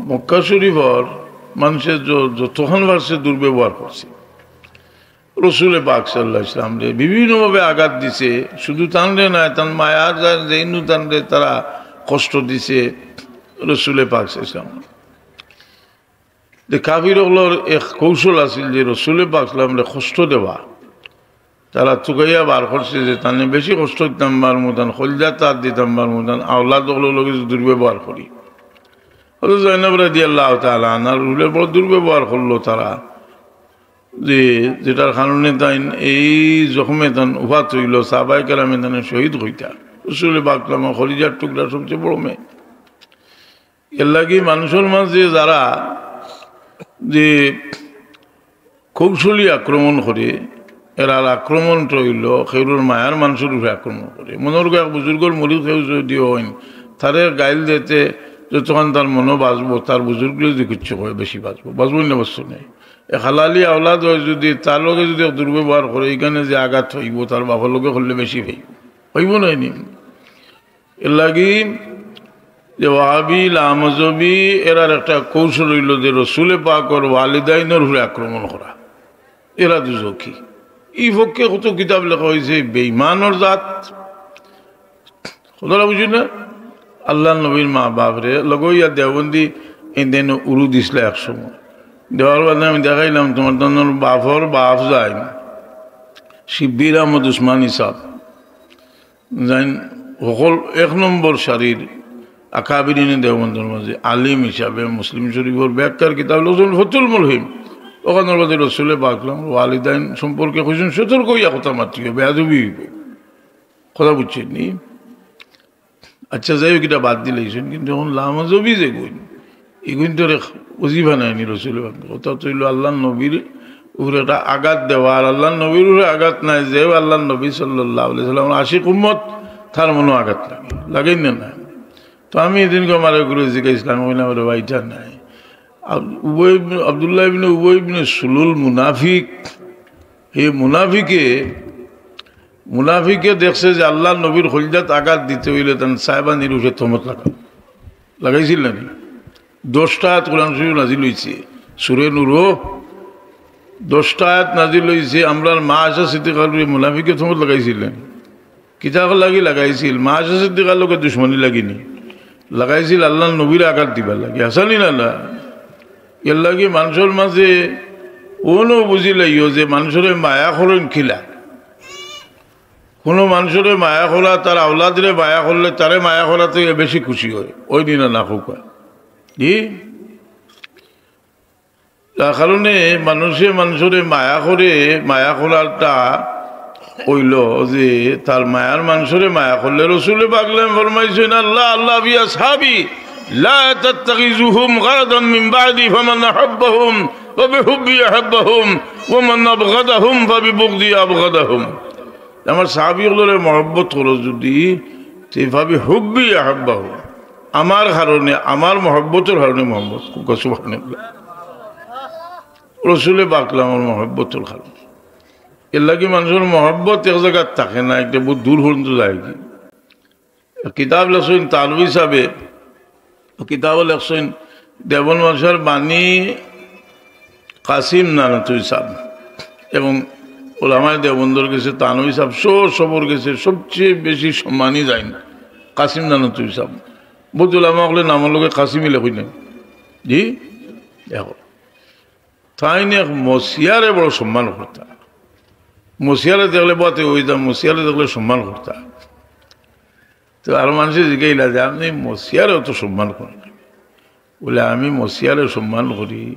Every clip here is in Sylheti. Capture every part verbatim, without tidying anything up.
মক্কা শরীফর মানষে য-, যতখান পারছে দুর্ব্যবহার করছে। রসুলে পাক সাল্লাল্লাহু আলাইহি ওয়াসাল্লামরে বিভিন্নভাবে আঘাত দিছে, শুধু তানরে নায়, তান মায়ার যার যেইনু তানরে তারা কষ্ট দিছে রসুলে পাক সাল্লাল্লাহু আলাইহি ওয়াসাল্লাম। যে কাফির অকলর এক কৌশল আছিল যে রসুলে পাক সাল্লাল্লাহু আলাইহি ওয়াসাল্লামরে কষ্ট দেওয়া। তারা তুকাইয়া বার করছে যে তানে বেশি কষ্ট দিতাম পারমু, তান কলিজাত আত দিতাম পারমু, তান আওলাদ অকলর লগে দুর্ব্যবহার করি। হযরত জয়নব রাদিয়াল্লাহু তাআলা আনহার উপরে বড় দুর্ব্যবহার করলো তারা, যে যেটার কারণে তাইন এই জখমে তান উফাত অইলো, সাহাবায়ে কেরামে তানে শহীদ কইতা। রসুলে পাক সাল্লাল্লাহু আলাইহি ওয়াসাল্লামর কলিজার টুকরা সবচেয়ে বড় মেয়ে। এর লাগি মানষর মাঝে যারা যে কৌশলী আক্রমণ করে, এরার আক্রমণটা অইলো কেউরর মায়ার মানষর উপরে আক্রমণ করে। মনো করো এক বুজুর্গর মুরিদ কেউ যদি অইন, তারে গাইল দিতে যতখান তার মনো বাজবো, তার বুজুর্গরে যদি কিচ্ছু কয় বেশি বাজবো, বাজবো না, বাজতো নাই। এক হালালি আওলাদ অয় যদি তার লগে যদি এক দুর্ব্যবহার করে, ইখানে যে আঘাত অইবো, তার বাপর লগে করলে বেশি অইবো, অইবো নায় নি? এর লাগি যে ওয়াহাবি, লামজহবি, এরার একটা কৌশল অইলো যে রসুলে পাকর ওয়ালিদাইনর উপরে আক্রমণ করা। এরা দুজখি। ই পক্ষে কত কিতাব লেখা অইছে, বেঈমানর জাত। কথাটা বুঝি না? আল্লাহর নবীর মা বাপরে লগইয়া দেওবন্দি এই দিন উরু দিছলা এক সময়। দেওয়ার বাদে আমি দেখাইলাম, তোমার তান বাপর বাপ যাইন শিব্বির আহমদ উসমানী সাহেব। যাইন হকল এক নম্বর সারির আকাবিরিনে দেওবন্দর মাঝে আলিম হিসাবে মুসলিম শরীফর ব্যাখ্যার কিতাব লেখছইন ফতুল মুলহিম। অখানর মাঝে রসুলে পাক সাল্লাল্লাহু আলাইহি ওয়াসাল্লামর ওয়ালিদাইন সম্পর্কে কইছইন, সতর্ক অইয়া কথা মাতিও, বেয়াদবি অইবো। কথা বুঝছইন নি? আচ্ছা, যাই হোক, ইটা বাদ দিলাইছইন, কিন্তু অখন লামজহবি যেগুইন, ইগুইনতর এক ওজিফা নায় নি রসুলে পাক। কথা তো অইলো আল্লাহর নবীর উপরে একটা আঘাত দেওয়া, আর আল্লাহর নবীর উপরে আঘাত নায়, যে আল্লাহর নবী সাল্লাল্লাহু আলাইহি ওয়াসাল্লামর আশিক উম্মত, তার মনো আঘাত লাগে, লাগে না, না? তো আমি এদিনকে আমার গুরু জিজ্ঞাসা করলাম, কইলাম, "আরে ভাই, ইটা নায়।" আব-, উবই ইবনে, আব্দুল্লাহ ইবনে উবই ইবনে সুলুল মুনাফিক, এই মুনাফিকে, মুনাফিকে দেখছে যে আল্লাহর নবীর কলিজাত আঘাত দিতে অইলে তান সাহেবানির উপরে তহমত লাগা, লাগাইছিল না নি? দশটা আয়াত কোরআন শরীফ নাজিল অইছে, সূরা নূরো দশটা আয়াত নাজিল অইছে, আমরার মা আয়েশা সিদ্দিকার উপরে মুনাফিকে তহমত লাগাইছিল না নি? কিতার লাগি লাগাইছিল? মা আয়েশা সিদ্দিকার লগে দুশমনি লাগি নি, লাগাইছিল আল্লাহর নবীরে আঘাত দিবার লাগি। হাছা নি না, না? এর লাগি মানষর মাঝে অনো বুঝিলাইও যে মানষরে মায়া করইন কিলা। কুনু মানষরে মায়া করা, তার আওলাদরে মায়া করলে তারে মায়া করা থাকি বেশি খুশি অয়, অয় নি না, না কউক্কা? জি? যার কারণে মানষে মানষরে মায়া করে, মায়া করাটা অইলো যে তার মায়ার মানষরে মায়া করলে। রসুলে পাক সাল্লাল্লাহু আলাইহি ওয়াসাল্লাম ফরমাইছইন, "আল্লাহ, আল্লাহ, বি আসহাবি, লা তাত্তাখিজুহুম গারাদান মিন বাদি, ফামান আহাব্বাহুম ফাবিহুব্বি আহাব্বাহুম, ওয়া মান আবগাদাহুম ফাবিবুগদি আবগাদাহুম।" আমার সাহাবী অকলরে মহব্বত করো যদি, তে ফাবিহুব্বি আহাব্বাহুম, আমার কারণে, আমার মহব্বতর কারণে মহব্বত। কউক্কা সুবহানাল্লাহ। রসুলে পাক সাল্লাল্লাহু আলাইহি ওয়াসাল্লামর মহব্বতর কারণে। এর লাগি মানষর মহব্বত এক জাগাত থাকে না, একটা বহুত দূর পর্যন্ত যায় কি। কিতাব লেখছইন থানভী সাহেবে, কিতাব লেখছইন দেওবন্দ মাদ্রাসার বানি কাসিম নানুতুবি সাহেব এবং ওলামায়ে দেওবন্দর গেছে থানভী সাহেব সহ সবর গেছে সবচেয়ে বেশি সম্মানী যাইন কাসিম নানুতুবি সাহেব। বহুত ওলামা অকলে নামর লগে কাসিমই লেখইন। জি, দেখো, তাইন এক মসিয়ারে বড় সম্মান করতা। মসিয়ারে দেখলে বাতে ওই দাম, মসিয়ারে দেখলে সম্মান করতা। তো আর মানষে জিগাইলা যে, "আপনে মসিয়ারে অত সম্মান করইন?" বলে, "আমি মসিয়ারে সম্মান করি,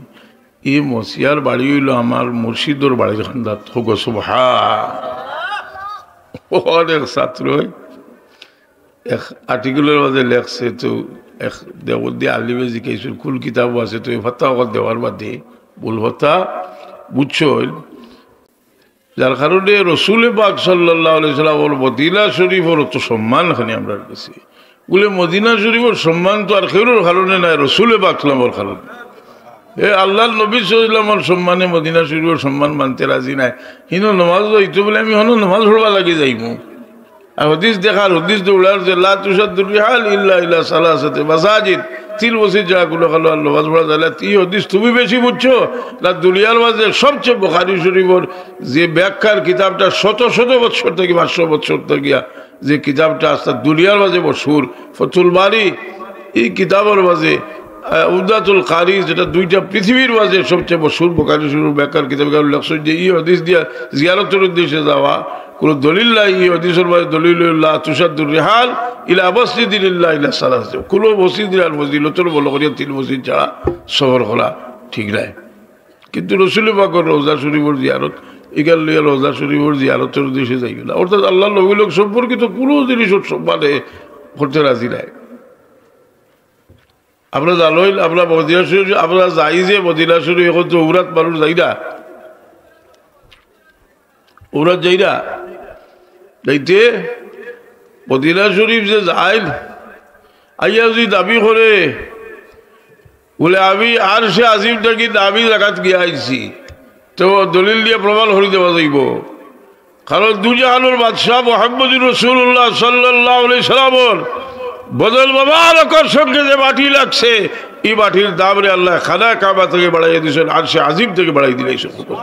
ই মসিয়ার বাড়ি অইলো আমার মুর্শিদর বাড়ির কান্দাত।" কউক্কা সুবহান। অনেক ছাত্রয় এক আর্টিকেলর মাঝে লেখছে, তো এক দেওবন্দি আলিমে জিকাইছইন, কুন কিতাবো আছে, তো এই ফতোয়া অকল দেওয়ার বাদে ভুল ফতোয়া বুঝছইন। যার কারণে রসুলে পাক সাল্লাল্লাহু আলাইহি ওয়াসাল্লামর মদিনা শরীফর অত সম্মান খানি আমরার গেছে। বলে, মদিনা শরীফর সম্মান তো আর কেউর কারণে নায়, রসুলে পাক সাল্লামর কারণে। এ আল্লাহর নবী সাল্লাল্লাহু আলাইহি ওয়াসাল্লামর সম্মানে মদিনা শরীফর সম্মান মানতে রাজি নায়। হিনো নমাজ যাইতো বলে আমি হনো নমাজ পড়বার লাগি যাইমু। আর হাদিস দেখার, হাদিস দৌড়ার যে লা তুসাদ্দুর রিহাল ইল্লা ইলা সালাসাতে মাসাজিদ, তিন মসজিদ ছাড়া কুনুখানো আর নামাজ পড়া যায় না। ই হাদিস তুমি বেশি বুঝছো না দুনিয়ার মাঝে সবচেয়ে বুখারী শরীফর যে ব্যাখ্যার কিতাবটা শত শত বছর থাকি, পাঁচশো বছর থাকিয়া যে কিতাবটা আছে দুনিয়ার মাঝে মশহুর ফতুল বারী, ই কিতাবর মাঝে, আহ, উমদাতুল কারি, যেটা দুইটা পৃথিবীর মাঝে সবচেয়ে মশহুর বুখারী শরীফর ব্যাখ্যার কিতাব, কারণ লেখছইন যে ই হাদিস দিয়া জিয়ারতর উদ্দেশ্যে যাওয়া কুনু দলিল নাই, ই হাদিসর মাঝে দলিল অইলো লা তুসাদ্দুর রিহাল ইলা মাসজিদিন ইল্লা ইলা সালাসা। কুনু মসজিদ আর ফজিলতর বল করিয়া তিন মসজিদ ছাড়া সফর করা ঠিক নাই। কিন্তু রসুল পাকর রওজা শরীফর জিয়ারত, ইখান লইয়া রওজা শরীফর জিয়ারতর উদ্দেশ্যে যাইও না। অর্থাৎ আল্লাহর নবী লোক সম্পর্কিত কুনু জিনিস সম্মানে করতে রাজি নাই। আপনারা জানইন, আমরা মদিনা শরীফ, আমরা যাই যে মদিনা শরীফ, এখন তো উমরাত মানুষ যাই না, উমরাত যাই না, যাইতে মদিনা শরীফ যে যাইন, আইয়া যদি দাবি করে, বলে, "আমি আরশে আজিম থাকি দামি জাগাত গিয়া আইছি", তো দলিল দিয়া প্রমাণ করি দেওয়া যাইবো। কারণ দুজাহানর বাদশা মুহাম্মদুর রাসূলুল্লাহ সাল্লাল্লাহু আলাইহি সাল্লামর বদন মোবারকর সঙ্গে যে মাটি লাগছে, ই মাটির দামরে আল্লায় খানা কাবা থাকি বাড়াইয়া দিছইন, আরশে আজিম থাকি বাড়াই দিলাইছইন।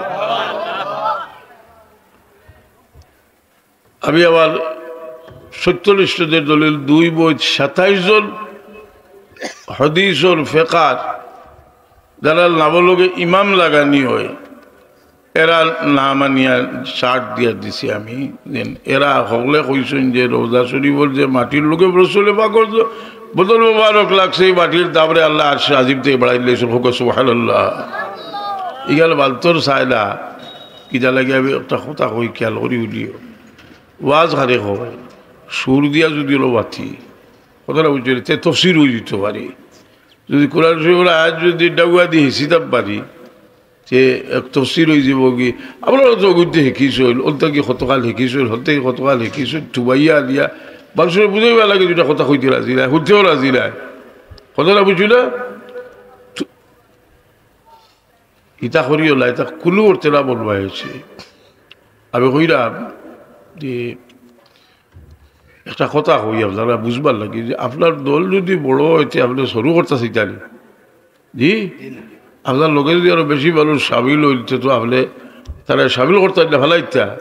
আমি আমার সত্যনিষ্ঠদের দলিল দুই বইত সাতাইশ জন হাদিসর ফেকার যারার নামর লগে ইমাম লাগানি অয়, এরার নাম আনিয়া চার্ট দিয়া দিছি আমি। যেন এরা হকলে কইছইন যে রওজা শরীফর যে মাটির লগে রসুলে পাকর যে বদন মোবারক লাগছে, ই মাটির দামরে আল্লায় আরশে আজিম থাকি বাড়াই দিলাইছইন। কউক্কা সুবহানাল্লাহ। ইখান বালতর চাইলা কিতা লাগে আমি একটা কথা কই, খেয়াল করি উলিও। ওয়াজ কারে কয়? সুর দিয়া যদি অলো বাতি, কথাটা বুঝছইন, তে তফসির অই দিতো পারে। যদি কোরআন শরীফর আয়াত যদি ডাউয়া দি হিসিতাম পারি, তে এক তফসির অই যাইবোগি। আপনারা তো অগুইন্তে হিকিছইন, অন থাকি কতকাল হিকিছইন, হন থাকি কতকাল হিকিছইন, তুবাইয়া আনিয়া মানষরে বুঝাইবার লাগি দুইটা কথা কইতে রাজি নায়, হুনতেও রাজি নায়। কথাটা বুঝছইন না? ইতা করিও না, ইতা কুনু করতে না বলবা হয়েছে। আমি কইরাম যে একটা কথা কই আপনারা বুঝবার লাগি যে আপনার দল যদি বড় অয় তে আপনে শুরু করতা চাইতা নি, জি, আপনার লগে যদি আরো বেশি মানুষ সামিল অইন তে তো আপনে তারা সামিল করতা না, ফালাইতা।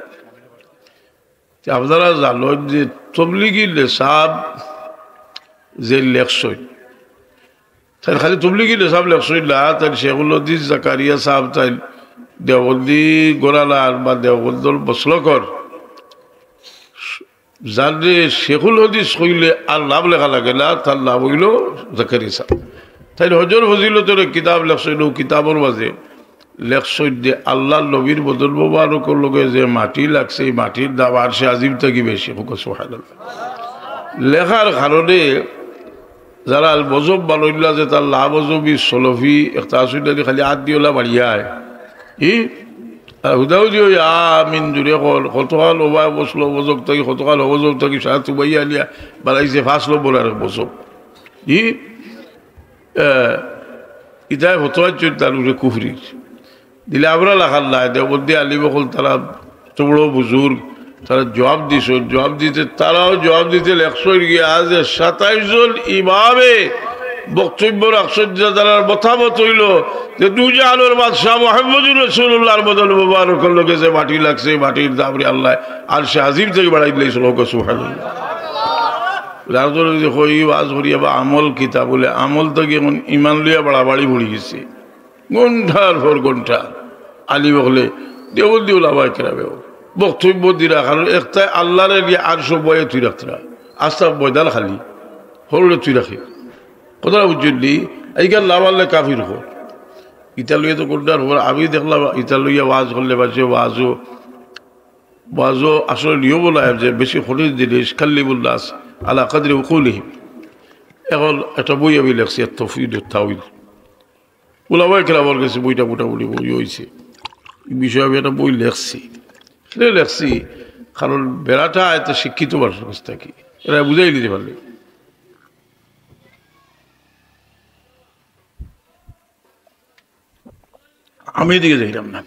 তে আপনারা জানইন যে তবলিগি নেসাব যে লেখছইন, তাইন খালি তবলিগি নেসাব লেখছইন না, তাইন শেখুল হাদিস জাকারিয়া সাব, তাইন দেওবন্দি ঘরানার বা দেওবন্দর মসলকর, যারে শেখুল হাদিস কইলে আর নাম লেখা লাগে না, তার নাম অইলো জাকারিয়া সাব। তাইন হজর ফজিলতর এক কিতাব লেখছইন, অউ কিতাবর মাঝে লেখছইন যে আল্লাহর নবীর বদন মোবারকর লগে যে মাটি লাগছে, ই মাটির দাম আরশে আজিম থাকি বেশি। কউক্কা সুবহানাল্লাহ। লেখার কারণে যারা মজহব বানাইলা যে তারা লামজহবি, সলফি, একটা আছে না, খালি আত দিওলা বাড়িয়ায়। ই? আর হুদাহুদি অই আমিন জুড়ে কর, কতকাল ওবায় বসলো মজহব থাকি, কতকাল হমজহব থাকি, সারা তুবাইয়া আলিয়া বানাইছে পাঁচ নম্বর আর মজহব। ই? এ, ইতায় ফতোয়া দিছইন তার উপরে কুফরির। দিলে আমরা লাখান নাই, দেওবন্দি আলিম অকল তারা তো বড় বুজুর্গ, তারা জবাব দিছইন, জবাব দিতে, তারাও জবাব দিতে লেখছইন গিয়া যে সাতাইশ জন ইমামে বক্তব্য রাখছইন যে তারার মতামত অইলো যে দুজাহানর বাদশা মুহাম্মদুর রাসূলুল্লাহর বদন মোবারকর লগে যে মাটি লাগছে, ই মাটির দামরে আল্লায় আরশে আজিম থাকি বাড়াই দিলাইছইন। কউক্কা সুবহানাল্লাহ। যার জন্য যদি কই, "ওয়াজ করিয়া বা আমল কিতা?" বলে, "আমল থাকি এখন ইমান লইয়া বাড়াবাড়ি পড়ি গেছে।" ঘন্টার পর ঘন্টা আলিম অকলে, দেওবন্দি উলামায়ে কেরামেও বক্তব্য দিরা, কারণ একটায় আল্লাহরে নিয়া আরশো বয়ে তুই রাখতরা, আস্তা ময়দান খালি, হরলে তুই রাখে। কথাটা বুঝছইন নি? এইখান না মানলে কাফির অয়। ইতা লইয়া তো ঘন্টার পর আমি দেখলাম, ইতা লইয়া ওয়াজ করলে পারছে, ওয়াজও, ওয়াজও আসলে নিয়ম নাই যে বেশি কঠিন জিনিস, কাল্লিমুন নাস আলা কাদরি উকুলিহিম। এখন একটা বই আমি লেখছি, আত-তাফউইদুত তাউইল। উলামায়ে কেরামর গেছে বইটা মোটামুটি বই অইছে। ই বিষয়ে আমি একটা বই লেখছি। কেনে লেখছি? কারণ বেড়াটা এত শিক্ষিত মানুষর গেছ থাকি। এরা বুঝাই নিতে পারলে। আমি এদিকে যাইলাম না।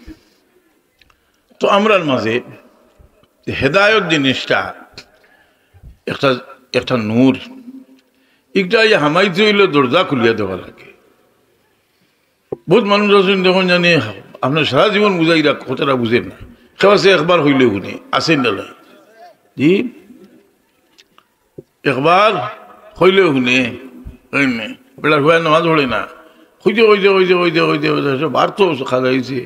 তো আমরার মাঝে হেদায়ত জিনিসটা একটা, একটা নূর। একটা এই হামাইতে অইলে দরজা খুলিয়া দেওয়া লাগে। বহুত মানুষ আছইন দেখইন জানি, আপনে সারা জীবন বুঝাইরা কথাটা বুঝের না। কেউ আছে একবার কইলে হুনে, আছে না লাই? জি, একবার কইলে হুনে, হুনে। বেটার হুয়ায় নামাজ পড়ে না। কইতে, কইতে, কইতে, কইতে, কইতে, কইতে, সে বার তো খাজা অইছে।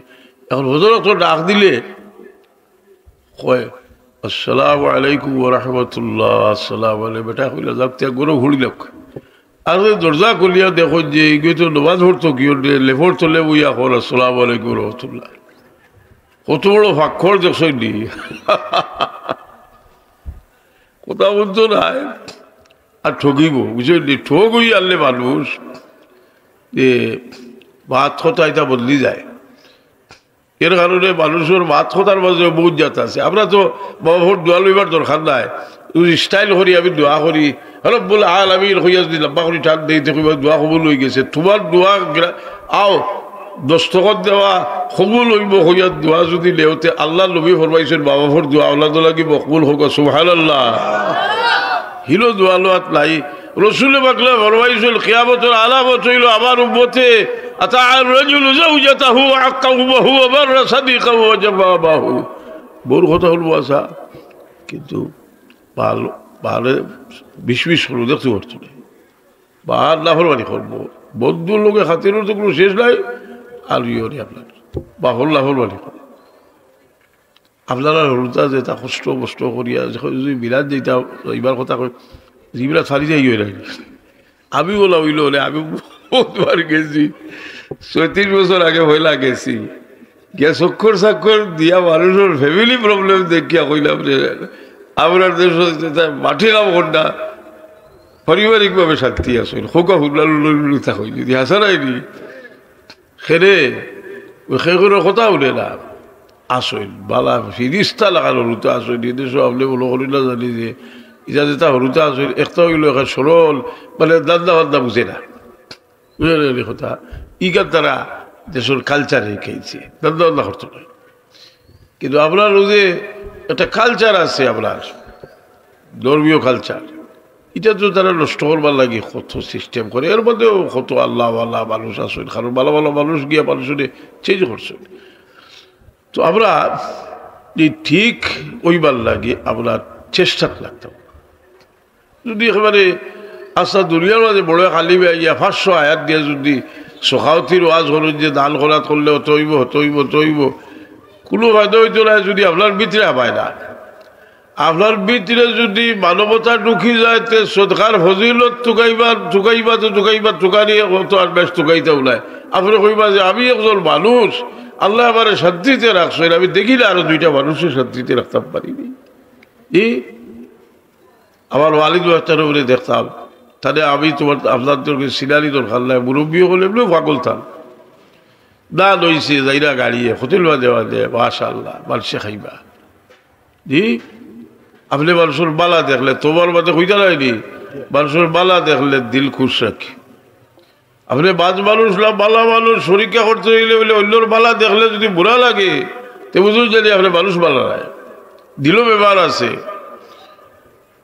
এখন ফজর অক্ত ডাক দিলে কয়, "আসসালামু আলাইকুম ওয়া রাহমাতুল্লাহ, আসসালামু আলাইকুম।" বেটা কইলা, "যাক, তে গরো ঘুরি লাগ।" আর ওই দরজা খুলিয়া দেখো যে ইগু তো নামাজ পড়তো কি ওর লেফর তলে বইয়া কর, "আসসালামু আলাইকুম ওয়া রাহমাতুল্লাহ।" কত বড় ফাক্কর দেখছইন নি? কথা বলতো না, আর ঠগিব, বুঝছইন নি? ঠগ অই আনলে মানুষ যে বাত কথা এটা বদলি যায়। এর কারণে মানুষর বাত কথার মাঝে বহুত জাত আছে। আমরা তো বাবা ভোট দোয়া লইবার দরকার নাই, যদি স্টাইল করি আমি দোয়া করি, রব্বুল আলামিন কইয়া যদি লম্বা করি টান দেই, তে কইবা দোয়া কবুল অই গেছে। তোমার দোয়া গ্রা-, আও, দস্তখত দেওয়া কবুল অইব কইয়া দোয়া যদি নেও, তে আল্লাহর নবী ফরমাইছইন, বাবা ভোট দোয়া আওলাদ লাগি মকবুল হোক, সুবহানাল্লাহ। হিলো দোয়া লোয়াত নাই। রসুলে পাকলে ফরমাইছইন, কিয়ামতর আলামত অইলো আমার উম্মতে, আতাআর রাজুলু যাওজাতাহু ওয়া আক্কাহু ওয়া হুয়া বাররা সাদিকাহু ওয়া জাফা আবাহু। বউর কথা অইলো আসা, কিন্তু ভালো, ভালো বিশ বিশ করবো, দেখতে পারতো না। বা নাফরমানি করবো। বন্ধুর লগে খাতিরর তো কোনো শেষ নাই, আর ইয়ে নেই আপনার। বাপর নাফরমানি করবো। আপনারা হুরুতা যেতা কষ্ট মষ্ট করিয়া, যখন যদি বিলাত যেতা, ইবার কথা কই, ইবার ফালি যাই অয় না। আমি ওলা অইলো অনে, আমি বহুতবার গেছি। ছয়ত্রিশ বছর আগে পয়লা গেছি। গিয়া চক্কর চাক্কর দিয়া মানুষর family problem দেখিয়া কইলাম যে, আমরার দেশো যেতা মাটি কাম কর না, পারিবারিকভাবে শান্তি আছে। খোকা হুল্লা লুলু লুলু থাকইন। যদি হাসা নাই নি, খেরে, ওই খেগুলোর কথা হুনে না। আসইন, বালা ফিরিস্তা লাখান হুরুতা আসইন। এই দেশো আপনে মনো করি না জানি যে, ইটা যেতা হুরুতা আসইন, একটা অইলো একটা সরল, মানে, ধান্দা ফান্দা বুঝে না। বুঝলেন নি কথা? ইখান তারা দেশর culture-এ খেয়েছে, ধান্দা ফান্দা করতো না। কিন্তু আপনার ওই যে একটা culture আছে আপনার, ধর্মীয় culture, ইটা তো তারা নষ্ট করবার লাগি কত system করে। এর মধ্যেও কত আল্লাহওয়ালা মানুষ আছইন, কারণ ভালা ভালা মানুষ গিয়া মানুষরে change করছইন। তো আমরা এই ঠিক অইবার লাগি আমরা চেষ্টাত লাগতাম। যদি একেবারে আস্তা দুনিয়ার মাঝে বড় এক আলিমে আইয়া পাঁচশো আয়াত দিয়া যদি সখাওতির ওয়াজ করইন যে দান খয়রাত করলে অত অইবো, অত অইবো, অত অইবো, কুনু ফায়দা অইতো নায় যদি আপনার ভিতরে হামায় না। আপনার ভিতরে যদি মানবতা ঢুকি যায়, তে সদকার ফজিলত তুকাইবা, তুকাইবা তো তুকাইবা, তুকানি অত আর বেশ তুকাইতাও নায়। আপনে কইবা যে, "আমি একজন মানুষ, আল্লায় আমারে শান্তিতে রাখছইন, আমি দেখি না আরো দুইটা মানুষরে শান্তিতে রাখতাম পারি নি।" ই আমার ওয়ালিদ মাস্টাররে দেখতাম, তাইলে আমি তুমার, আপনার দরকার সিনারি দরকার নাই, মুরব্বি অকল এমনেউ পাগল থাকইন। দান অইছে, যাইরা গাড়িয়ে, হোটেল বাদে বাদে, মাশাআল্লাহ, মানষে খাইবা। জি, আপনে মানষর বালা দেখলে, তুমার বাদে কইতা নায় নি, মানষর বালা দেখলে দিল খুশ রাখে। আপনে বাদ মানুষ না, বালা মানুষ, পরীক্ষা করতে অইলে বলে অন্যর বালা দেখলে যদি বুরা লাগে, তে বুঝুন জানি আপনে মানুষ বালা নায়, দিলো বেমার আছে।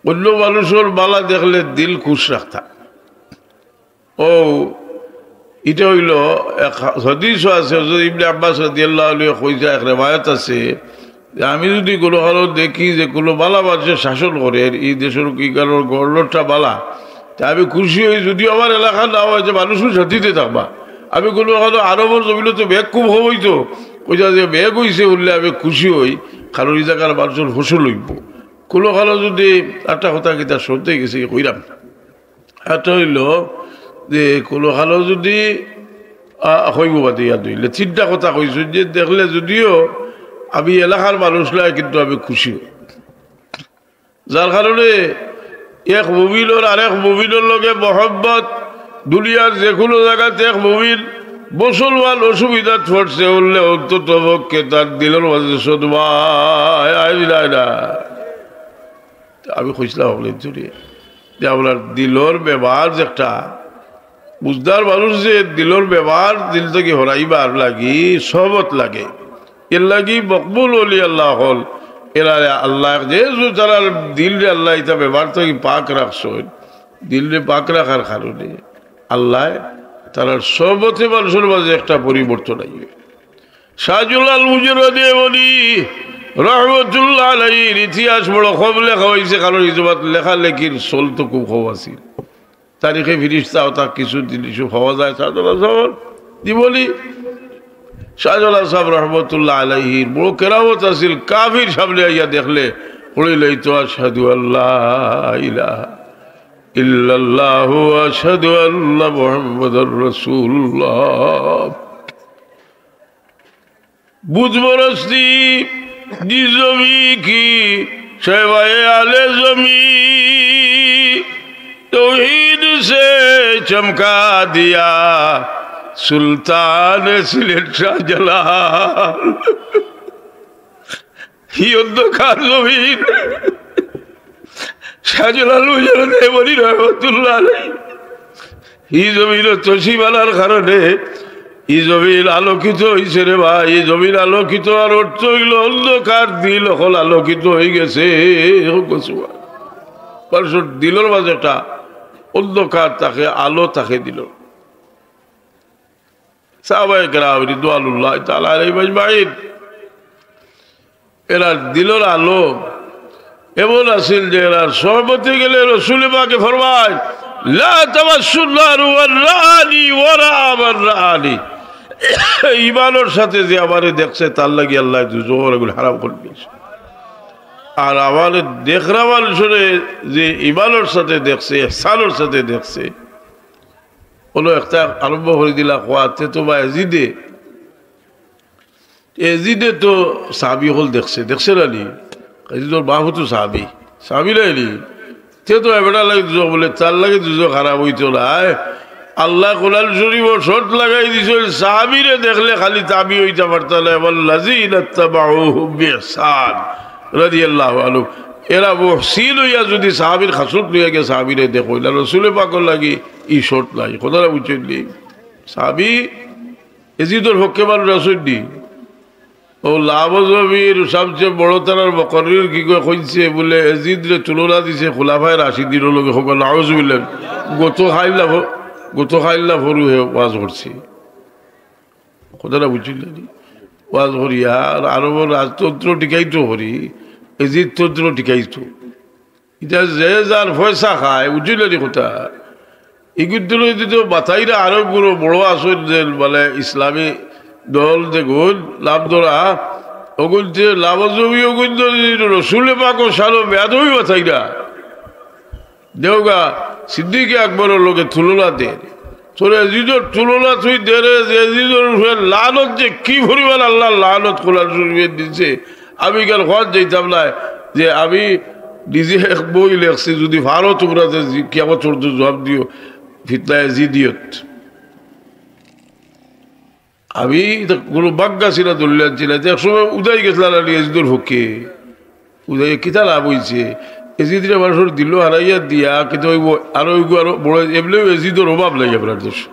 অন্য মানষর বালা দেখলে দিল খুশ রাখতা। ও, ইটা অইলো এক হাদিসও আছে, হযরত ইবনে আব্বাস রাদিয়াল্লাহু আনহু কইতা, এক রেওয়ায়াত আছে যে আমি যদি কুনু কারো দেখি যে কুনু বালা মানষে শাসন করের, ই দেশর কি কারোর গভর্নরটা বালা, তে আমি খুশি অই, যদিও আমার এলাকা না অয়, যে মানুষও শান্তিতে থাকবা। আমি কুনু কারো আরবর জমিনো তো মেঘ খুব কম অইতো, কইতা যে মেঘ অইছে বললে আমি খুশি অই, কারণ ই জাগার মানষর ফসল অইবো। কুনু কারো যদি একটা কথা কিতা শুনতে গেছি, কইরাম। এটা অইলো যে কুনু কালো যদি, আ, কইবো বাদে ইয়াদ অইলে, তিনটা কথা কইছইন যে দেখলে যদিও আমি এলাকার মানুষ নায়, কিন্তু আমি খুশি অই। যার কারণে এক মুমিনর আরেক মুমিনর লগে মহব্বত, দুনিয়ার যে কুনু জাগাত এক মুমিন মুসলমান অসুবিধাত পড়ছে, অইলে অন্তত পক্ষে তার দিলর মাঝে সদমা আয়, আয় না, আয় না। তে আমি কইছলাম অকলে ধরিয়া যে আপনার দিলর ব্যবহার যে একটা, বুঝদার মানুষ যে দিলর ব্যবহার দিল থাকি হরাইবার লাগি সহবত লাগে, এর লাগি মকবুল অলি আল্লাহ অকল এরারে আল্লায় যেহেতু তারার দিলরে আল্লায় ইতা বেমার থাকি পাক রাখছইন, দিলরে পাক রাখার কারণে আল্লায় তারার সহবতে মানুষর মাঝে একটা পরিবর্তন আইবে। শাহজালাল মুজররদে এমনি রহমতুল্লাহ আলাইহির ইতিহাস বড় কম লেখা অইছে, কারণ ই জমানাত লেখালেখির চল তো খুব কম আছিল। তারিখে ফিরিস্তা অতা কিছু জিনিসও পাওয়া যায় শাহজালাল সাবর জীবনী। শাহজালাল সাব রহমতুল্লাহ আলাইহির বড় কেরামত আছিল, কাফির সামনে আইয়া দেখলে পড়ি লইতো, "আশহাদু আল্লা ইলাহা ইল্লাল্লাহু ওয়া আশহাদু আন্না মুহাম্মাদার রাসূলুল্লাহ।" বুঝ পরস্তি, নিজ জমি কি সেবায়ে আলে জমি, তৌহিদ সে চমকা দিয়া সুলতান সিলেট শাহজালাল। ই অন্ধকার জমিন শাহজালাল মুজররদে এমনি রহমতুল্লাহ আলাইহি ই জমিনো তশরিফ আনার কারণে ই জমিন আলোকিত অইছে রে ভাই। ই জমিন আলোকিত অওয়ার অর্থ অইলো অন্ধকার দিল অকল আলোকিত অইগেছে। মানুষর দিলর মাঝে একটা অন্ধকার থাকে, আলো থাকে দিলর। সাহাবায়ে কেরাম রিদওয়ানুল্লাহি তাআলা আলাইহিম আজমাইন, এরার দিলর আলো এমন আছিল যে এরার সহবতে গেলে রসুলে পাকে ফরমায়, "লা তামাসসুন নারু মান রাআনি ওয়া রাআ মান রাআনি।" ইমানর সাথে যে আমারে দেখছে, তার লাগি আল্লায় দুজখর আগুন হারাম করি দিছে। আর আমারে দেখরা মানুষরে যে ইমানর সাথে দেখছে, ইহসানর সাথে দেখছে, অনো একটা আরম্ভ করি দিলা কওয়া, তে তো বা এজিদে, এজিদে তো সাহাবি অকল দেখছে, দেখছে না নি? এজিদর বাপও তো সাহাবি, সাহাবি নায় নি? তে তো এবারটার লাগি দুজখ বলে, তার লাগি দুজখ খারাপ অইতো নায়। আল্লায় কোরআন শরিফো শর্ত লাগাই দিছইন, সাহাবিরে দেখলে খালি তাবি অইতা পারতা নায়, "ওয়াল্লাযীনা ইত্তাবাউহুম বিইহসান রাদিয়াল্লাহু আনহুম।" এরা মুহসিন অইয়া যুদি সাহাবির খাসলত লইয়া গিয়া সাহাবিরে দেখইন, আর রসুলে পাকর লাগি ই শর্ত নাই। কথাটা বুঝছইন নি? সাহাবি এজিদর পক্ষে মানুষ আছইন নি? অউ লাভজবির সবচেয়ে বড় তারার মুকাররির কি কয় কইছে বুলে, এজিদরে তুলনা দিছে খুলাফায়ে রাশিদিনর লগে। কউক্কা নাউজুবিল্লাহ। গত কাইল না ফ-, গত কাইল না ফরু হে ওয়াজ করছে। কথাটা বুঝছইন নি? ওয়াজ করি আর আরবর রাজতন্ত্র টিকাইতো করি, এজিদ তন্ত্র টিকাইতো। ইটা যে যার পয়সা খায়, বুঝছইন নি কথা? ইগুইন্তরে যদি তো বাতাইরা আরো গুরু বড় আছইন যে মানে ইসলামী দল যেগুইন লাভ ধরা, অগুইন্তে লাভজবি অগুইন্তে যদি রসুলে পাকর শানো বেয়াদবি বাতাইরা, দেওগা সিদ্দিকে আকবরর লগে তুলনা দের। তোরে এজিদর তুলনা তুই দেরে যে এজিদর উপরে লানত যে কি পরিমাণ আল্লার লানত কোরআন শরিফে দিছে। আমি ইখান কওয়াত যাইতাম নায় যে আমি নিজে এক বই লেখছি, যুদি পারো তুমরা যে জি-, কিয়ামত পর্যন্ত জুয়াপ দিও, ফিতনা এজিদিয়ত। আমি তো কুনু বাগ্গা ছিলা দলিল আনছি না, যে এক সময় উদাই গেছলা আলী এজিদর পক্ষে। উদাই কিতা লাভ অইছে? এজিদরে মানুষর দিল হারাইয়া দিয়া, কিন্তু অউ আরো অইগু আরো বড়, এমনেউ এজিদর অভাব নাই আপনার দেশ।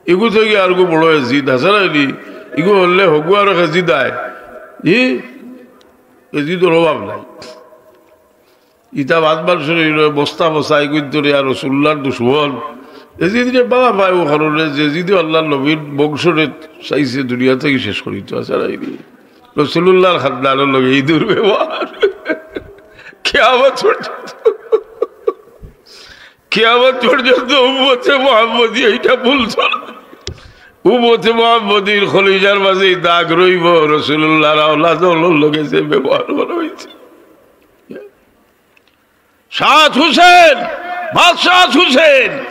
ইগু থাকি আরগু বড় এজিদ, হাছা নায় নি? ইগু অইলে হগু আরো এজিদ আয়। ই এজিদর অভাব নাই। ইতা বাদ বাদ শুনি বস্তা বস্তা ইগুইন্তরে আর রসুলুল্লাহর দুশমন। এজিদরে বালা পায় অউ কারণে যে এজিদে আল্লার নবীর বংশরে চাইছে দুনিয়া থাকি শেষ করিতো, হাছা নায় নি? রসুলুল্লাহর খান্দানর লগে ই দুর্ব্যবহার। কিয়ামত পর্যন্ত, কিয়ামত পর্যন্ত উম্মতে মুহাম্মদী ইটা ভুলতো না। উম্মতে মুহাম্মদীর কলিজার মাঝে ই দাগ রইবো, রসুলুল্লাহর আওলাদ অকলর লগে যে ব্যবহার করা অইছে। সাত হুসেন, বাদশাহ হুসেন,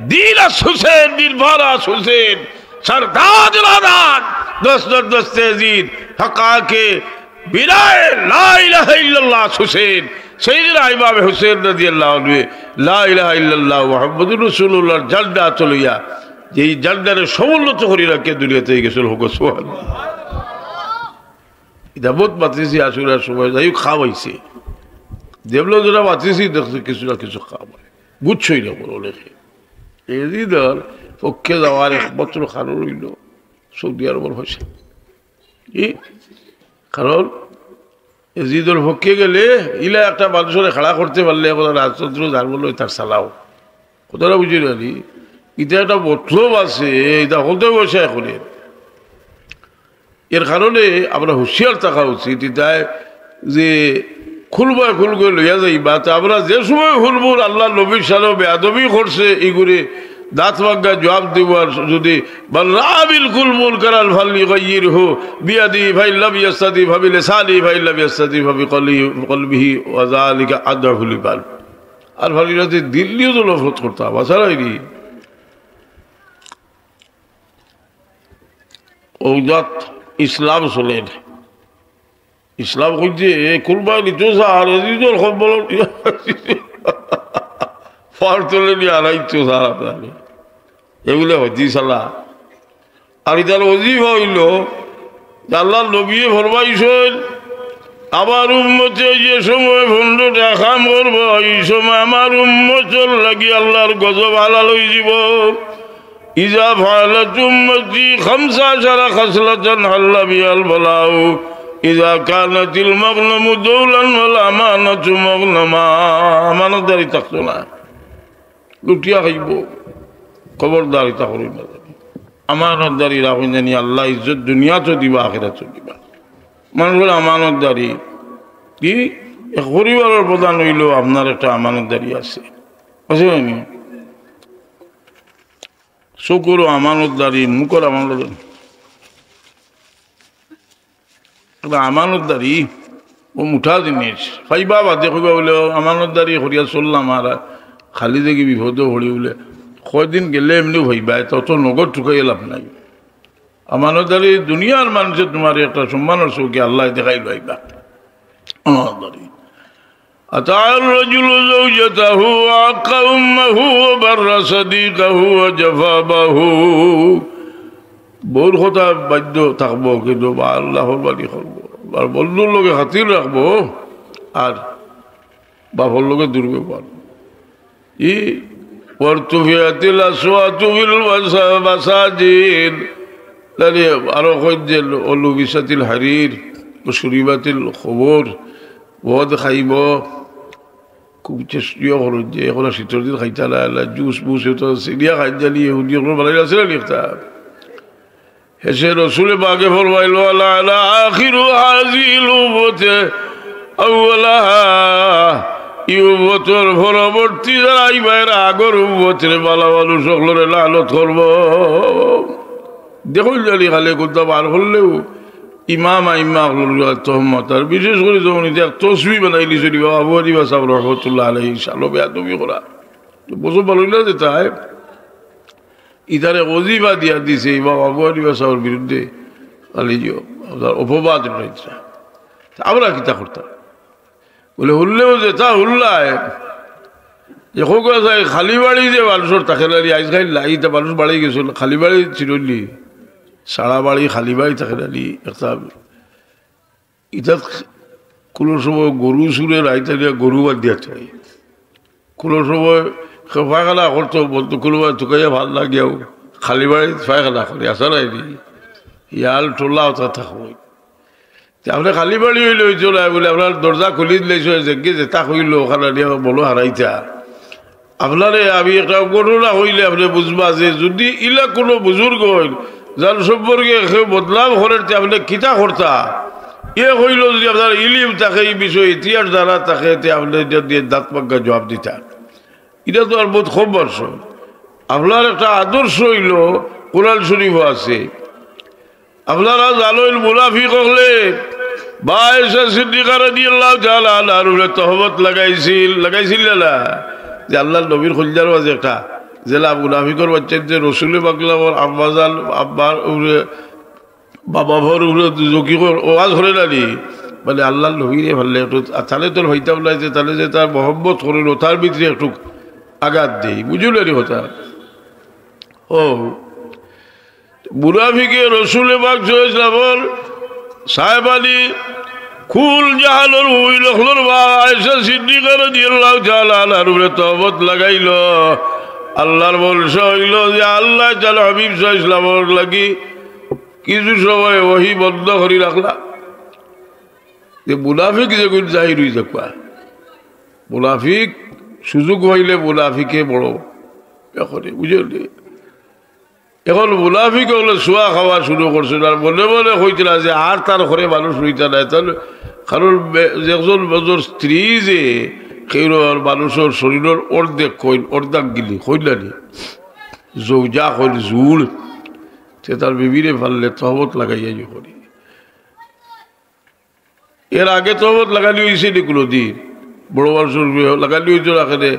দিল আস হুসেন, দিলবার আস হুসেন, সরতাজ রাদান, দস্তর দস্তে এজিদ, হকাকে বিনায়ে লা ইলাহা ইল্লাল্লাহ আস হুসেন, সাইয়্যিদুনা ইমাম হুসেন রাদিয়াল্লাহু আনহু, লা ইলাহা ইল্লাল্লাহ মুহাম্মাদুর রাসূলুল্লাহর ঝান্ডা তুলিয়া, যেই ঝান্ডারে সমুন্নত করি রাখিয়া দুনিয়া থাকি গেছইন, কউক্কা সুবহানাল্লাহ। ইটা বউত মাতিছি আশুরার সময়, যাই হউক, কাম অইছে। যেবলা যেটা মাতিছি, দেখছি কিছু না কিছু কাম অয়। বুঝছইন নি অখন অনেকে। এজিদর পক্ষে যাওয়ার একমাত্র কারণ অইলো সৌদি আরবর পয়সা। কি? কারণ এজিদর পক্ষে গেলে ইলা একটা মানুষরে খাড়া করতে পারলে এখন রাজতন্ত্র যার বলে তার চালাও। কথাটা বুঝি না নি? ইটা একটা মতলব আছে, ইটা হকলতে বসায় করে। এর কারণে আমরা হুঁশিয়ার থাকা উচিত। ইটায় যে খুলবায় খুল করে লইয়া যাইবা, তা আমরা যে সময় হুনবো আল্লাহর নবীর সাথে বেয়াদবি করছে, ইগুরে দাঁত ভাঙ্গা জবাব দিব। আর যদি من رأى منكم منكرا فليغيره بيده فإن لم يستطع فبلسانه فإن لم يستطع فبقلبه وذلك أضعف الإيمان। আর ফালিলাতে দিল নিয়ে তো নফরত করতাম, আশা রাখি। ও জাত ইসলাম চলের। ইসলাম কইছে, এ কুরবানি তো স্যার, এজিদর খবর ফার তুলে নিয়ে আড়াইতো স্যার আপনারে। এগুলো হজি সালা। আর ইতার ওজিফা হইল, আল্লাহর নবী ফরমাইছেন, আমার উম্মতে যে সময় পনেরোটা কাম করবো, এই সময় আমার উম্মতর লাগি আল্লাহর গজব হালাল হয়ে যাব। إذا فعلت أمتي خمس عشر خصلة حل بها البلاء، إذا كانت المغنم دولا والأمانة مغنما। আমানতদারি থাকতো না, লুটিয়া খাইব। খবরদার ইতা করি না। আমানতদারি রাখুন জানি আল্লাহ ইজ্জত দুনিয়াত দিবা, আখেরাত দিবা। মানুষের আমানতদারি কি? এক পরিবারের প্রধান হইলেও আপনার একটা আমানতদারি আছে, আছে না নি? চকুরও আমানতদারি, মুখর আমানতদারি। এটা আমানতদারি, ও মুঠা জিনিস। পাইবা বাদে কইবা বলে, "ও আমানতদারি করিয়া চললাম, আর খালি দেখি বিপদও পড়ি বলে।" কয়দিন গেলে এমনিও পাইবা, তত নগদ ঠুকাইয়া লাভ নাই। আমানতদারি দুনিয়ার মানুষে তোমার একটা সম্মানের চোখে আল্লাহ দেখাই লইবা। আমানতদারি। أطاع الرجل زوجته وعق أمه وبر صديقه وجفا أباه। বউর কথা বাধ্য থাকবো, কিন্তু বা আল্লাহ ফরমানি করবো, আর বন্ধুর লগে খাতির রাখবো, আর বাপর লগে দুর্ব্যবহার। ই وارتفعت الأصوات في المساجد। তাহলে আরো কইন যে ولبست الحرير وشربت الخمور। মদ খাইব, খুব চেষ্টা করুন যে এখন আর শীতর দিন খাইতা না, না জুস বুস, এটা সিরিয়া খাই জানি, ইহুদি এখন বানাই আছে না লিখতা। হেসে রসুলে পাকে ফরমাইল, "لعن آخر هذه الأمة أولها।" এই উম্মতর পরবর্তী যারা আইবা এরা আগর উম্মতরে বালা মানুষ সকলরে লানত করব। দেখুন জানি খালি কোনটা বার করলেও ইমাম আইম্মা অকলর তহমত, আর বিশেষ করে যখন ইটা এক তসবি বানাইলি চলি বাবা আবু হানিফা সাহেব রহমতুল্লাহ আলাইহি, শালো বেয়াদবি করা। তো বুঝো ভালো না যেটা হয়, ইতারে ওজিফা দিয়া দিছে ইমাম আবু হানিফা সাহেবের বিরুদ্ধে, খালি যে আপনার অপবাদ রয়েছে। তা আমরা কিতা করতাম? বলে, "হুললেও যেটা হুল্লায়, যে হোক আছে, খালি বাড়ি যে মানুষের থাকে না নি, আইজ খাই লাই, ইটা মানুষ বাড়ি গেছিল, খালি বাড়ি ছিল নি, সারা বাড়ি খালি বাড়ি থাকে না নি, একটা ইটা কোনো সময় গরু চুরে রাইতে নিয়ে গরু বাদ দিয়া থাকে, কোনো সময় কেউ পায়খানা করতো, বলতো কোনো বার তুকাইয়া ভাল লাগিয়াও খালি বাড়ি পায়খানা করে, আসা নাই নি, ইয়াল টোলা ওটা থাকবো।" তে আপনি খালি বাড়ি হইলে হইতো না বলে আপনার দরজা খুলি দিলে সে যেগে যেটা হইলো ওখানে নিয়ে বলো হারাইতা। আপনারে আমি একটা ঘটনা হইলে আপনি বুঝবা যে যদি ইলা কোনো বুজুর্গ হইল, যার সম্পর্কে কেউ বদনাম করেন, তে আপনি কিতা করতা? এ হইল যদি আপনার ইলিম থাকে, এই বিষয়ে ইতিহাস জানা থাকে, তে আপনি এটা দিয়ে দাঁত পাক্কা জবাব দিতা। এটা তো আর বহুত কম মানুষ। আপনার একটা আদর্শ হইল কোরআন শরীফও আছে। আপনারা জানইন মুনাফিক অকলে বা আয়েশা সিদ্দিকা রাদিয়াল্লাহু তাআলা আনহার উপরে তহমত লাগাইছিল, লাগাইছিল না? যে আল্লাহর নবীর কলিজার মাঝে একটা জেলা মুনাফিকর বাচ্চাইন্তে রসুলে পাকর আম্মাজান আম্মার উপরে, বাবা ভর উপরে দুজকি কর-, ওয়াজ করে না নি? মানে আল্লাহর নবীরে পারলে একটু, আর তাহলে তোর হইতাম না যে তাহলে যে তার মহব্বত করিল, তার ভিতরে একটু আঘাত দেই, বুঝলে নি কথা? ও, মুনাফিকে রসুলে পাক সাল্লাল্লাহু আলাইহি ওয়াসাল্লামর সাহেবানি কুল জাহানর মহিলা অকলর মা আয়েশা সিদ্দিকা রাদিয়াল্লাহু তাআলা আনহার উপরে তহমত লাগাইল। আল্লাহর ভরসা হইল যে আল্লাহ তাআলা হাবিব সাল্লাল্লাহু আলাইহি ওয়াসাল্লামর লাগি কিছু সময় ওহি বন্ধ করি রাখলা। যে মুনাফিক যেগুন জাহির অই যাউক্কা, মুনাফিক সুযোগ পাইলে মুনাফিকে বড় ইয়া করে, বুঝছইন নি? এখন মুনাফিক অকলে চুয়া খাওয়া শুরু করছইন, আর মনে মনে কইতরা যে আর তার ঘরো মানুষ রইতা নায়, তাইলে কারণ বে-, যে একজন, একজন স্ত্রী যে কেউর মানুষর শরীরর অর্ধেক কইন, অর্ধাঙ্গিনী কইন না নি, জৌজা কইন, জুড়, তে তার বিবিরে পারলে তহমত লাগাইয়া ইয়ে করি। এর আগে তহমত লাগানি অইছে নি কুনুদিন? বড় মানুষর উপরে লাগানি অইতো না কেনে?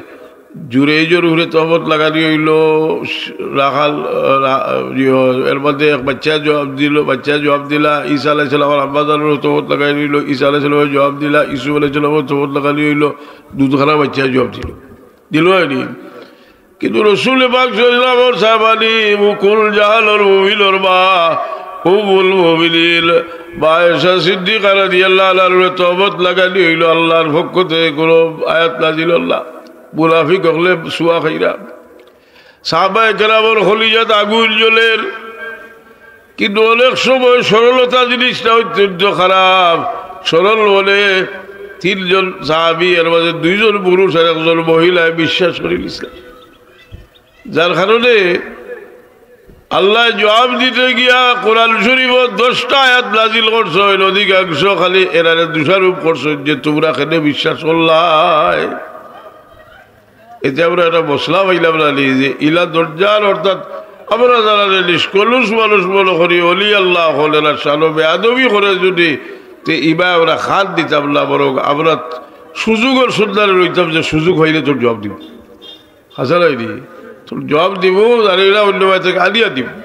জুরেইজর উপরে তহমত লাগানি অইলো, রাখাল, রা-, ইয়ো, এর মধ্যে এক বাচ্চায় জবাব দিলো, বাচ্চায় জবাব দিলা, ঈসা আলাইহিস সালামর আম্মাজানর তহমত লাগানি অইলো, ঈসা আলাইহিস সালামে জবাব দিলা, ইউসুফ আলাইহিস সালামর তহমত লাগানি অইলো, দুধখানা বাচ্চায় জবাব দিলো। দিলো নি? কিন্তু রসুল পাক সাল্লাল্লাহু আলাইহি ওয়াসাল্লামর সাহাবানি, মুকুল জাহানর মুমিনর মা, উম্মুল মুমিনিন, মা আয়েশা সিদ্দিকা রাদিয়াল্লাহু আনহার উপরে তহমত লাগানি অইলো আল্লাহর পক্ষ থাকি, কুনু আয়াত নাজিল অইলো না। মুনাফিক অকলে চুয়া খাইরা। সাহাবায়ে কেরামর কলিজাত আগুন জ্বলের, কিন্তু অনেক সময় সরলতা জিনিসটা অত্যন্ত খারাপ। সরল মনে তিনজন সাহাবী, এর মাঝে দুইজন পুরুষ আর একজন মহিলায় বিশ্বাস করিলিছলা, যার কারণে আল্লায় জবাব দিতে গিয়া কোরআন শরীফো দশটা আয়াত নাজিল করছইন, অধিকাংশ খালি এরারে দোষারোপ করছইন যে, "তুমরা কেনে বিশ্বাস করলায়?" এতে আমরা একটা মসলা পাইলাম না নি যে ইলা দরজাল, অর্থাৎ আমরা যারারে নিষ্কলুষ মানুষ মনে করি, অলি আল্লাহ অকলর শানো বেয়াদবি করে যদি, তে ইবায় আমরা কান দিতাম না, বরং আমরা সুযোগর সন্ধানে রইতাম যে সুযোগ পাইলে তোর জবাব দিমু। হাছা নায় নি? তোর জবাব দিমু, জানি না অন্য বাড়ি থাকি আনিয়া দিমু।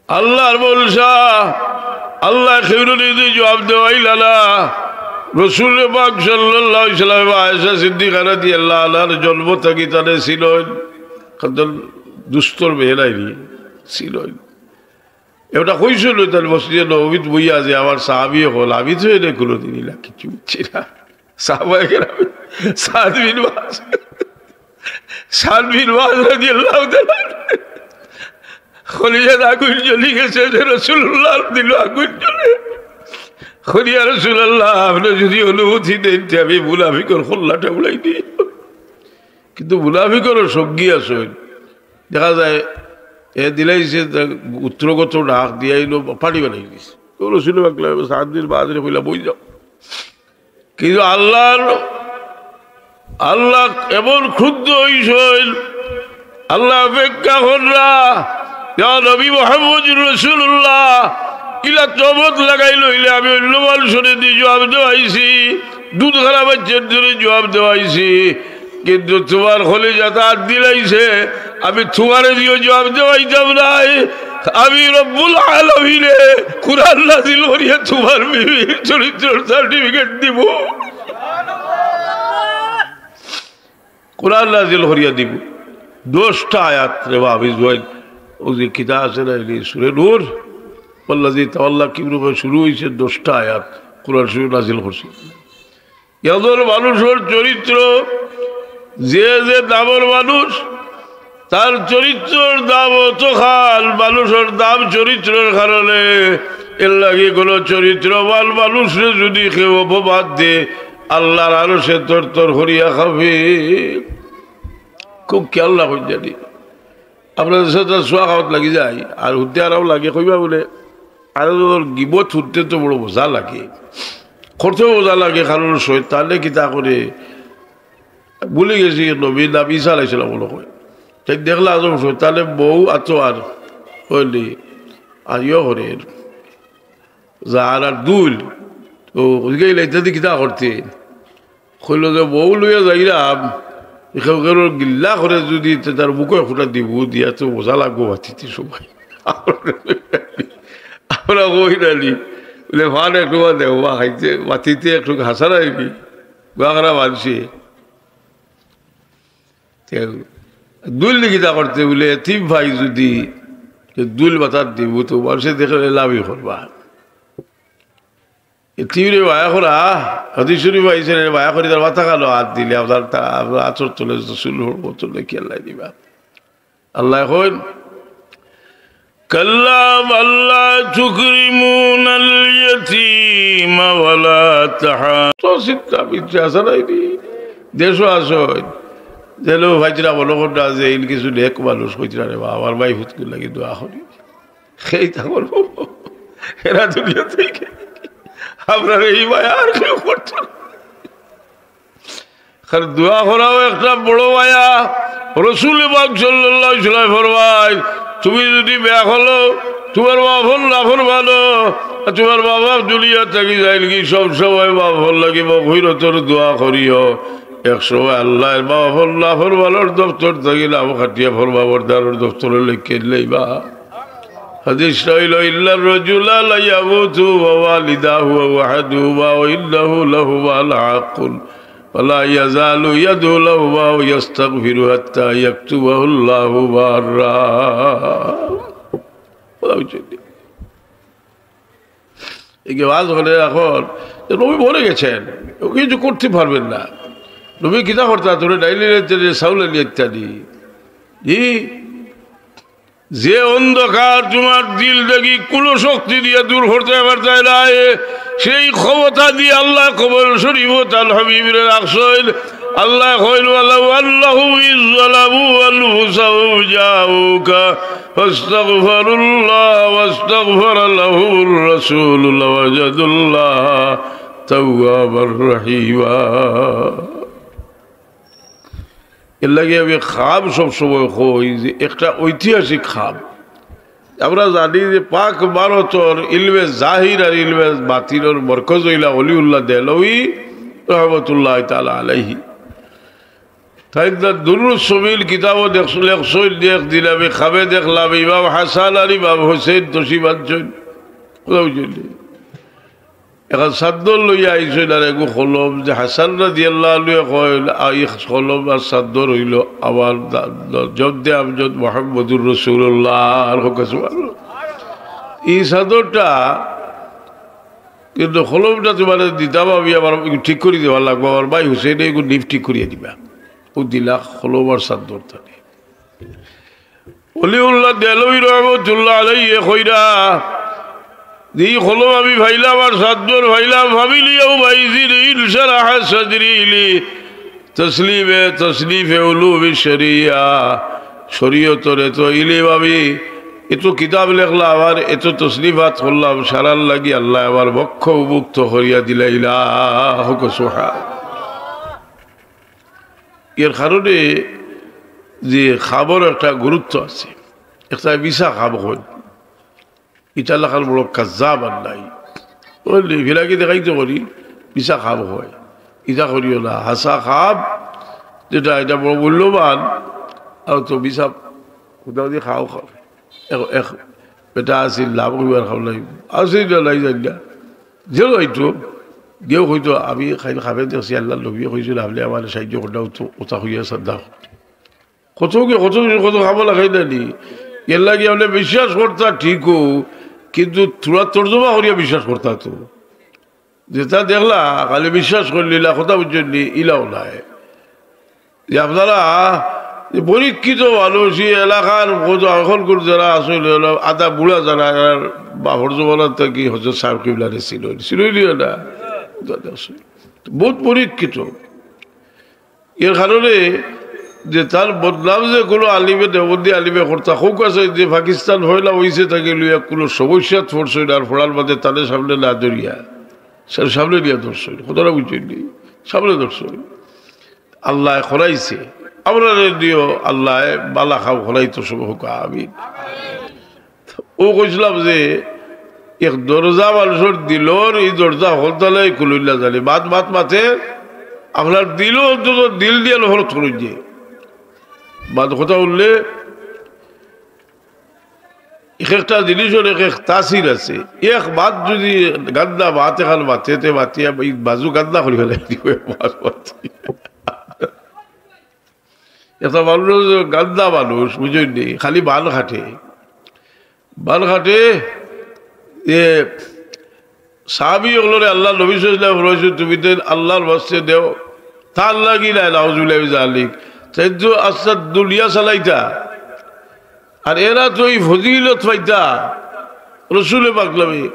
আল্লাহর মনশা, আল্লায় কেউরে নিজে জবাব দেওয়াইলা না। রসুল পাক সাল্লাল্লাহু আলাইহি ওয়াসাল্লাম আয়েশা সিদ্দিকা রাদিয়াল্লাহু আনহার জন্ম থাকি তারে চিনইন, কারণ দুস্তর মেয়ে নায় নি, চিনইন। এটা কইছিল তার মসজিদে নববীত বইয়া যে, "আমার সাহাবী অকল, আমি তো এনে কোনোদিন ইলা কিছু বুঝছি না।" সাহাবায়ে কেরাম, সাদ বিন মুআজ, সাদ বিন মুআজ রাদিয়াল্লাহু তাআলা আনহু, কলিজাত আগুন জ্বলি গেছে যে রাসূলুল্লাহর দিলো আগুন জ্বলে। কই, "ইয়া রাসূলুল্লাহ, আপনে যদি অনুমতি দেইন, তে আমি মুনাফিকর কল্লাটা উড়াই দেই।" কিন্তু মুনাফিকরও সঙ্গী আছে, দেখা যায় এ দিলাইছে, তা গোত্রগত ডাক দিয়াইলো, পার্টি বানাই দিছে। তো রসুল পাক সাদ বিন মুআজরে কইলা, "বই যাও।" কিন্তু আল্লাহর, আল্লাহ এমন ক্ষুব্ধ অইছইন, আল্লায় অপেক্ষা কররা, ইয়া নবী মুহাম্মদুর রাসূলুল্লাহ, ইলা তহমত লাগাইল অইলে আমি অন্য মানুষরে দি জবাব দেওয়াইছি, দুধখানা বাচ্চার ধরি জবাব দেওয়াইছি, কিন্তু তুমার কলিজাত আত দিলাইছে, আমি তুমারে দিও জবাব দেওয়াইতাম নায়। আমি রব্বুল আলামিনে কোরআন নাজিল করিয়া তুমার বিবির চরিত্রর সার্টিফিকেট দিমু। কোরআন নাজিল করিয়া দিমু। দশটা আয়াত রে বা, আমি জুয়াইন, ওই যে কিতা আছে না, এই সূরা নূর, ওয়াল্লাযী তাওয়াল্লা কিবরাহু শুরু অইছে, দশটা আয়াত কোরআন শরীফ নাজিল করছে। এজন মানুষর চরিত্র, যে যে দামর মানুষ, তার চরিত্রর দাম অতখান, মানুষর দাম চরিত্রর কারণে। এর লাগি কোনো চরিত্রবান মানুষরে যদি কেউ অপবাদ দে, আল্লাহর আরশে তরতর করিয়া কাঁপে। খুব খেয়াল রাখইন জানি। আপনার দেশে তো চুয়া খাওয়াত লাগি যায়, আর হুনতে আরাম লাগে, কইবা বুলে, আরো যখন গিবত হুনতে তো বড় মজা লাগে, করতেও মজা লাগে, কারণ শয়তানে কিতা করে, ভুলি গেছি নবীর নাম, ঈসা আলাইহিস সালাম মনে কয়। তাই দেখলা আজম শয়তানে বউ আতো আর অইলি, আর ইয়ে করে, যার আর দুল, তো ওদিকে ইলা ইত্যাদি কিতা করতে, কইলো যে, "বউ লইয়া যাইরাম, কেউ কেউ গিল্লা করে যদি, তে তার বুকে খুঁটা দিমু, দিয়া তো মজা লাগবো বাতিতে সময়।" আমরা কই না নি, বুলে, "ফান একটু বা দেও, বা খাইতে, বাতিতে একটু হাসারা অইবি, বা খারাপ আনছে।" তে দুল দি কিতা করতে বুলে, এতিম ভাই যদি, তে দুল বাতাত দিমু, তো মানুষে দেখলে লাভই করবা। এতিমরে বায়া করা, হাদিস শরীফ আইছে রে, বায়া করি তার মাথা খানো আত দিলে, আপনার তা-, আপনার আতর তলে যত চুল পড়বো, তলে কি আল্লায় দিবা। আল্লায় কইন, كلا بل لا تكرمون اليتيم ولا تحاضون. তো চিন্তা বিচ্ছা আছে না এটি? দেশও আছে। যেন ভাইরা মনে কররা যে ইন কিছু নেক মানুষ কইতরা রে বা, আমার ভাই হুতকুর লাগি দোয়া করি। সেই তা বলবো, এরা দুনিয়া থেকে আপনারা এই মায়া আর কেউ করতো না। কারণ দোয়া করাও একটা বড় মায়া। রসুল পাক সাল্লাল্লাহু আলাইহি ওয়াসাল্লাম ফরমায়, "তুমি যদি বেয়াখল অও, তুমার বাফর নাফরমান অও, আর তুমার বাফ দুনিয়া থাকি যাইন গি, সব সময় বাফর লাগি মাগফিরতর দোয়া করিও।" এক সময় আল্লায় বাফর নাফরমানর দপ্তর থাকি নাম কাটিয়া ফরমাবরদারর দপ্তরো লেখি লইবা। হাদিস অইলো, "إن الرجل ليموت ووالداه أحدهما وإنه لهما لحق ولا يزال يدعو لهما ويستغفره حتى يكتبه الله برا." এই যে ওয়াজ করে এখন যে নবী মরে গেছেন, ও কিছু করতে পারবেন না। নবী কিতা করতা, তোরে ডাইলে নিতে, চাউলে নিয়ে ইত্যাদি। জি, যে অন্ধকার তুমার দিল থাকি কুনু শক্তি দিয়া দূর করতে পারতায় নায়, সেই ক্ষমতা দিয়া আল্লায় কবর শরীফো তান হাবিবরে রাখছইন। আল্লায় কইন, "ولو أنهم إذ ظلموا أنفسهم جاءوك فاستغفروا الله واستغفر لهم الرسول لوجدوا الله توابا رحيما." এর লাগি আমি খাব সব সময় কই যে একটা ঐতিহাসিক খাব। আমরা জানি যে পাক ভারতর ইলমে জাহির আর ইলমে বাতিনর মরকজ অইলা অলিউল্লাহ দেহলভী রহমতুল্লাহ তাআলা আলাইহি। তাইন তান দুরুস সবিল কিতাবো দেখ-, লেখছইন যে একদিন আমি খাবে দেখলাম ইমাম হাসান আর ইমাম হুসেন তশরিফ আনছইন। কথা বুঝলি? এখন চাদ্দর লইয়া আইছইন আর এগু কলম যে হাসান রাদিয়াল্লাহু আনহুয়ে কইন, "আ, ই কলম আর চাদ্দর অইলো আমার দা-, দ-, জদ্দে আমজদ মুহাম্মদুর রাসূলুল্লাহ।" আর হোক সুবহানাল্লাহ। ই চাদরটা কিন্তু কলমটা তুমারে দিতাম আমি, আমার ঠিক করি দিবার লাগবো, আমার ভাই হুসেনে এগু নিফ ঠিক করিয়া দিবা। ও দিলা কলম আর চাদ্দর তানে। অলিউল্লাহ দেহলভী রহমতুল্লাহ আলাইহি কইরা, "ই কলম আমি পাইলাম আর চাদ্দর পাইলাম, فمن يومئذ انشرح صدري للتسليم بتصنيف علوم الشريعة।" শরীয়তর এত ইলিম আমি, এত কিতাব লেখলাম আর এত তসনিফাত করলাম, সারার লাগি আল্লায় আমার বক্ষ উন্মুক্ত করিয়া দিলাইলা। হোক সুবহান। এর কারণে যে খাবর একটা গুরুত্ব আছে, একটা মিছা খাব হয়, ইটা লাখান বড় কাজ্জাব আর নাই। বুঝলি, ফিরাকি দেখাইতে করি, মিছা খাব হয়, ইটা করিও না। হাছা খাব যেটা, এটা বড় মূল্যবান। আর তো মিছা কোথাও দিয়ে খাও খাও। এক, এক বেটা আছিল, লাভ করিবার খাও নাই, আছিল না নাই জানি না। যে হয়তো কেউ হয়তো আমি খাইল খাবে দেখছি, আল্লাহর নবী কইছিল, "আপনি আমার সাহায্য করলে তো ওটা হইয়া শ্রদ্ধা।" কত কি, কত কিছু, কত খাবো লাগাই দেনি। এর লাগি আপনি বিশ্বাস করতা ঠিক হোক, কিন্তু থুড়া তর্জমা করিয়া বিশ্বাস করতা তো। যেটা দেখলা, খালি বিশ্বাস করলিলা, কথা বুঝছেন নি, ইলাও নাই। যে আপনারা যে পরীক্ষিত মানুষ, এই এলাকার কত এখন করে যারা আসলে হলো আদা বুড়া যারা, এরা বাপর জমানার থাকি হজরত সাহেব কিবলারে ছিল, ছিল নিও না। বহুত পরীক্ষিত। এর কারণে যে তার বদনাম যে কোনো আলিমে, দেওবন্দি আলিমে করতা, হোক আছে যে পাকিস্তান পয়লা হইছে, তাকে লইয়া কোনো সমস্যা পড়ছে না, আর পড়ার বাদে তাদের সামনে না ধরিয়া, সে সামনে নিয়ে ধরছে, কতটা বুঝছেন নি? সামনে ধরছে। আল্লায় খরাইছে, আমরা দিও আল্লায় বালা খাও খরাইতো সব হোক, আমিন। ও কইছিলাম যে এক দরজা মানুষের দিলর, এই দরজা হলতালে কুলইলা জানি। মাত, মাত, মাতে আপনার দিল অন্তত দিল দিয়া হরত করুন যে। মাত কথা বললে এক একটা জিনিসের এক এক তাসির আছে। এক মাত যদি গান্দা মাত এখান মাতেতে মাতিয়া এই বাজু গান্দা করি ফেলে দিবে মাত মাতি। একটা মানুষ গান্দা মানুষ, বুঝলেন নি? খালি বান খাটে, বান খাটে। এ সাহাবী অকলরে আল্লাহর নবী সাল্লাল্লাহু আলাইহি ওয়াসাল্লাম ফরমাইছে, "তুমি তো আল্লাহর ওয়াস্তে দেও, তার লাগি না, নাউজুবিল্লাহি মিন জালিক।" তাই তো আস্তা দুনিয়া চালাইতা, আর এরা তো এই ফজিলত পাইতা রসুলে পাক নামে।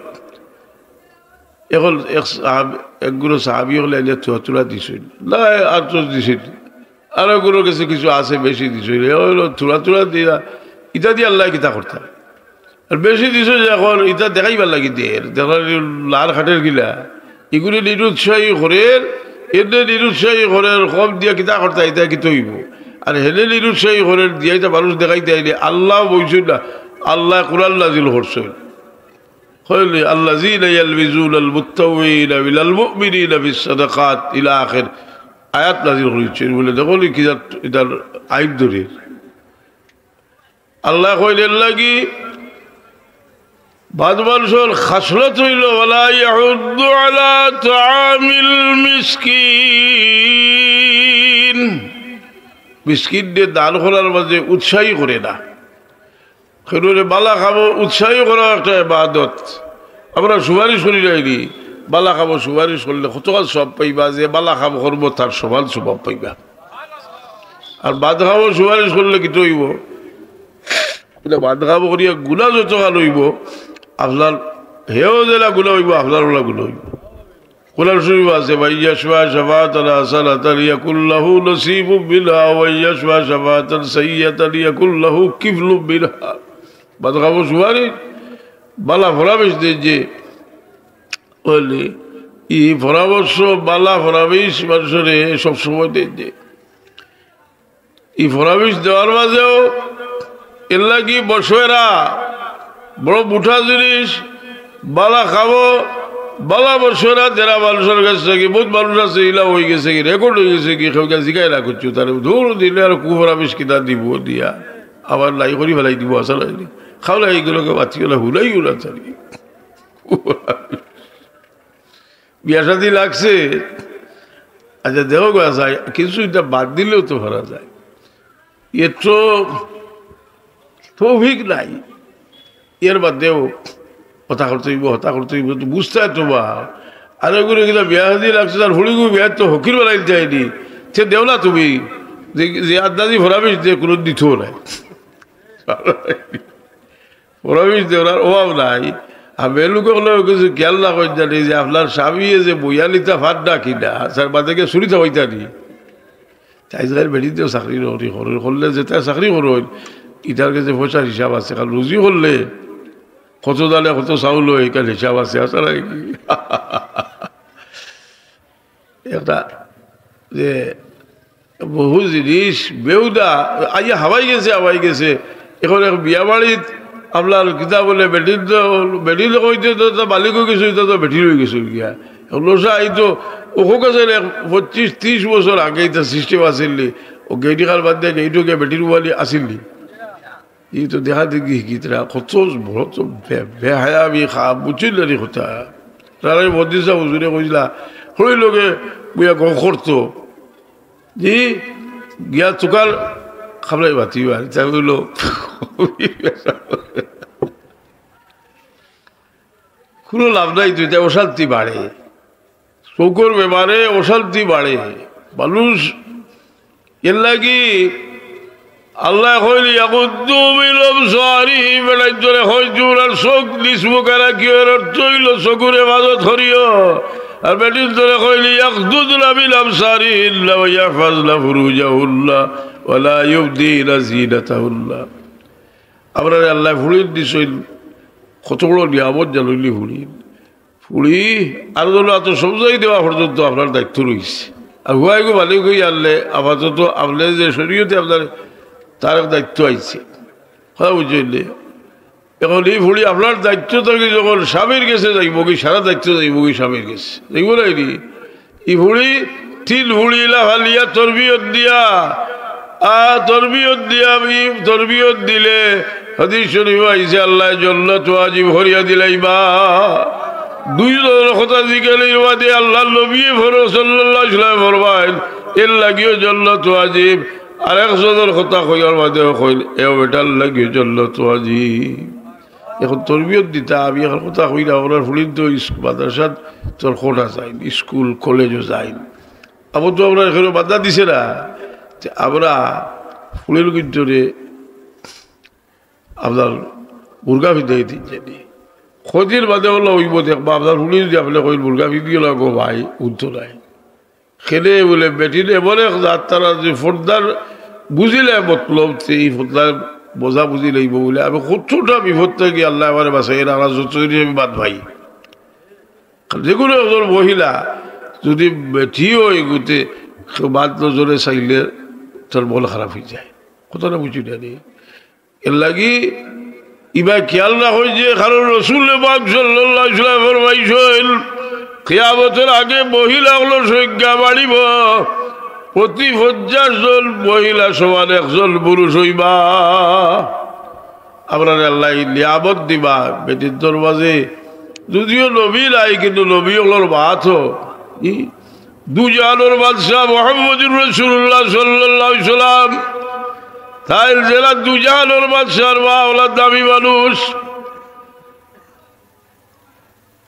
এখন এক সাহাব-, একগুলো সাহাবি হকলে আইয়া থুয়া থুড়া দিছইন, না আর তো দিছইন, আর ওগুলোর কাছে কিছু আছে বেশি দিছইন, এ হইলো থুড়া থুড়া দিয়া, ইতা দিয়া আল্লায় কিতা করতা। আর বেশি দিছইন যে এখন ইতা দেখাইবার লাগি দের, দেখার লার খাটের গিলা, এগুলি নিরুৎসাহী করের, এনে নিরুৎসাহী করের, কম দিয়া কিতা করতা, ইতা কিতা অইবো। আর হেনে নিরুৎসাহী করের, দিয়া ইতা মানুষ দেখাইতে আইলে আল্লাহ বলছইন না, আল্লায় কোরআন নাজিল করছইন। কইলে, "আল্লাযীনা ইয়ালমিজুনাল মুত্তাওয়িনা মিনাল মুমিনিনা ফিস সাদাকাত" ইলা আখির আয়াত নাজিল করেছইন। বলে, দেখো নি কিতা, ইতার আইন ধরে। আল্লায় কইলা এর লাগি, বাদ মানষর খাসলত অইলো, "ওয়ালা ইয়াহুদ্দু আলা তাআমিল মিসকিন।" মিসকিনরে দান করার মাঝে উৎসাহী করে না। কেউরে বালা কামো উৎসাহী করা একটা ইবাদত। আমরা সুপারিশ করি নাইনি, বালা কামো সুপারিশ করলে কতখান সওয়াব পাইবা, যে বালা কাম করবো তার সমান সওয়াব পাইবা। আর বাদ কামো সুপারিশ করলে কিতা অইবো? ইটা বাদ কামো করিয়া গুনা যতখান অইবো, আপনার হেও যেলা গুনা অইবো, আপনার ওলা গুনা অইবো। কোরআন শরীফ আছে, "মান ইয়াশফা শাফাআতান হাসানাতান ইয়াকুল লাহু নসিবুম মিনহা, ওয়া মান ইয়াশফা শাফাআতান সাইয়্যিআতান ইয়াকুল লাহু কিফলুম মিনহা।" বাদ কামো সুপারিশ, বালা পরামর্শ দেইন যে, অইলে, ই পরামর্শ, বালা পরামর্শ মানষরে সবসময় দেইন যে। ই পরামর্শ দেওয়ার মাঝেও এর লাগি মশওয়ারা বড় মুটা জিনিস, বালা কামো, বালা মশওয়ারা দেরা মানষর কাছ থাকি। বহুত মানুষ আছে, ইলা অইগেছে কি, রেকর্ড অইগেছে কি, কেউরে জিগাই না করছো, তারে দূর দিলে আর কুপরামর্শ কিতা দিবো দিয়া, আবার নাই করি ফেলাই দিবো, আসা নাই। খাওলা ইগুলোকে বাতিও না, হুনাইও না তারে। বিয়া শাদী লাগছে, আচ্ছা, দেখো গো, আচ্ছা, কিছু ইটা বাদ দিলেও তো পারা যায়। এ তো তৌফিক নাই, এর বাদেও হতা করতে অইবো, হতা করতে অইবো, তো বুঝতায় তো বা। আর ওগুলো কিনা বিয়া শাদী লাগছে, তার ফুড়িগু বিয়া তো ফকির বানাইল যায়নি, সে দেও না তুমি, যে, যে আন্দাজি ফরাবিশ যে কোনো দিত নাই। ফরাবিশ দেওয়ার অভাব নাই। আর মেয়েলোকে হলেও কিছু খেয়াল না করেন জানি যে আপনার স্বামী যে বইয়ালিতা ফাঁদ না কিনা, তার বাদে গিয়ে চুরি থামাইতা নি। তাই যাই বেটিতেও চাকরি নকরি করেন, করলে যেটা চাকরি করেন, ইটার কাছে পয়সার হিসাব আছে। কারণ রুজি করলে কত দানে কত চাউল হয়, এখানে হিসাব আছে, আছে না কি? একটা যে বহু জিনিস বেহুদা, আইয়া হাওয়াই গেছে, হাওয়াই গেছে। এখন এক বিয়া বাড়িত আপনার কিতা বলে, বেটির তো, বেটির তো কইতে তো, তো মালিক অই গেছে, ইটা তো বেটির অই গেছে গিয়া। এখন লোসা এই তো ওখো গেছে এক পঁচিশ ত্রিশ বছর আগে ইটা সিস্টেম আছিল নি। ও গেইটি কাল বাদ দিয়ে গেইটো গিয়া বেটির উবালি আছিল নি। ই তো দেখা দেখি হিকিতরা কত বড় তো বে-, বেহায়া আমি খা-, বুঝছিল নি কথা। তারাই বদিসা হুজুরে কইছিলা, হই লগে বুয়া গো করতো। জি, গিয়া তুকার খাবলাই বাতি আর তা হইল। কোনো লাভ নাই, তুই তাই অশান্তি বাড়ে, চকুর বেমারে অশান্তি বাড়ে। মানুষ এর লাগি আল্লায় কইল, "ইয়াগুদ্দু মিন আবসারিহিম", বেটাইন্তরে কইন, "তুমরার চোখ নিজ মুখে রাখিও", এর অর্থ অইল চকুর হেফাজত করিও। আর বেটিন্তরে কইল, "ইয়াগদুদনা মিন আবসারিহিন্না ওয়া ইয়াহফাজনা ফুরুজাহুন্না ওয়া লা ইউবদিনা জিনাতাহুন্না।" আমরারে আল্লায় ফুড়িন দিছইন, কত বড় নিয়ামত জানইননি ফুড়িন। ফুড়ি আর ধরো এত সমঝাই দেওয়া পর্যন্ত আপনার দায়িত্ব রইছে। আর হুয়াইগু মালিক অই আনলে আপাতত আপনে যে শরীয়তে আপনার তার এক দায়িত্ব আইছে, কথা বুঝছইন নি? এখন ই ফুড়ি আপনার দায়িত্ব থাকি যখন স্বামীর গেছে যাইবোগি, সারা দায়িত্ব যাইবোগি স্বামীর গেছে, যাইবো নায়নি? ই ফুড়ি, তিন ফুড়ি ইলা ফালিয়া তরবিয়ত দিয়া, আ, তরবিয়ত দিয়া, ই তরবিয়ত দিলে হাদিস শরীফ আইছে, আল্লায় জন্নত ওয়াজিব করিয়া দিলাইবা। দুইজনর কথা জিকাইলে বাদে আল্লার নবী ফরো সাল্লাল্লাহু আলাইহি ওয়াসাল্লাম ফরমাইন, এর লাগিও জন্নত ওয়াজিব। আর একজনর কথা কইয়ার বাদে কইল, এও বেটার লাগিও জন্নত ওয়াজিব। এখন তরবিয়ত দিতা, আমি এখন কথা কই না, আপনার ফুড়িন তো ইস-, মাদ্রাসাত তোর কোটা যাইন, স্কুল, কলেজও যাইন। আবার তো আমরা এখানে বাধা দিছে না, যে আমরা ফুড়িন কিন্তু রে আপনার বুরকা ফিন্দাই দিন জানি। কয়দিন বাদে অলা অইবো দেখবা, আপনার পুলিশ যদি আপনে কইন বুরকা ফিন্দি গেলা গো ভাই, উঠতো নাই। কেনে বুলে বেটিন এমন এক জাত, তারা যে পর্দার বুঝিলে মতলব, তে ই পর্দার মজা বুঝিলাইবো বুলে। আমি কতটা বিপদ থাকি আল্লায় আমারে বাঁচাইরা, আমরা যতদিন আমি বাদ ভাই। যেকুনু একজন মহিলা যদি বেটি অয় গুতে, কেউ বাদ নজরে চাইলে তার মন খারাপ অইযায়। কথাটা বুঝি না নি? এরলাগি ইবা খেয়াল রাখইন যে, কারণ রসুলে পাক সাল্লাল্লাহু আলাইহি ওয়াসাল্লাম ফরমাইছইন, কিয়ামতর আগে মহিলা অকলর সংখ্যা বাড়িবো, প্রতি পঞ্চাশ জন মহিলা সমান একজন পুরুষ অইবা। আমরারে আল্লায় নিয়ামত দিবা, বেটিন্তর মাঝে যদিও নবী নাই, কিন্তু নবী অকলর মা তো, ই দুজাহানর বাদশা মুহাম্মদুর রাসূলুল্লাহ সাল্লাল্লাহু আলাইহি ওয়াসাল্লাম। তাইন যেলা দুজাহানর বাদশার মা, অলা দামি মানুষ।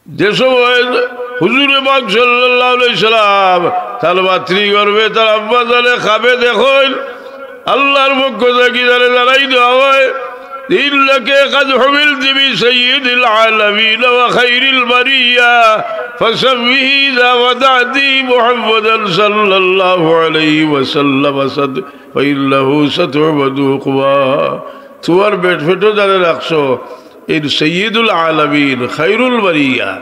যে সময় হুজুরে পাক সাল্লাল্লাহু আলাইহি ওয়াসাল্লাম তান মাতৃগর্ভে তান আম্মাজানরে খাবে দেখইন, আল্লাহর পক্ষ থাকি তারে জানাই দেওয়া অয়, "ইন্নাকি কাদ হুমিলতি বি সাইয়্যিদিল আলামিন ওয়া খাইরিল বারিয়া, ফাসাব্বিহি ইযা ওয়াদাতি মুহাম্মাদান সাল্লাল্লাহু আলাইহি ওয়াসাল্লাম সাদ-, ফাইন্নাহু সাতুহমাদু উকবা।" তুমার পেট-, পেটো যারে রাখছো, এর সাইয়্যিদুল আলামিন, খাইরুল বারিয়া,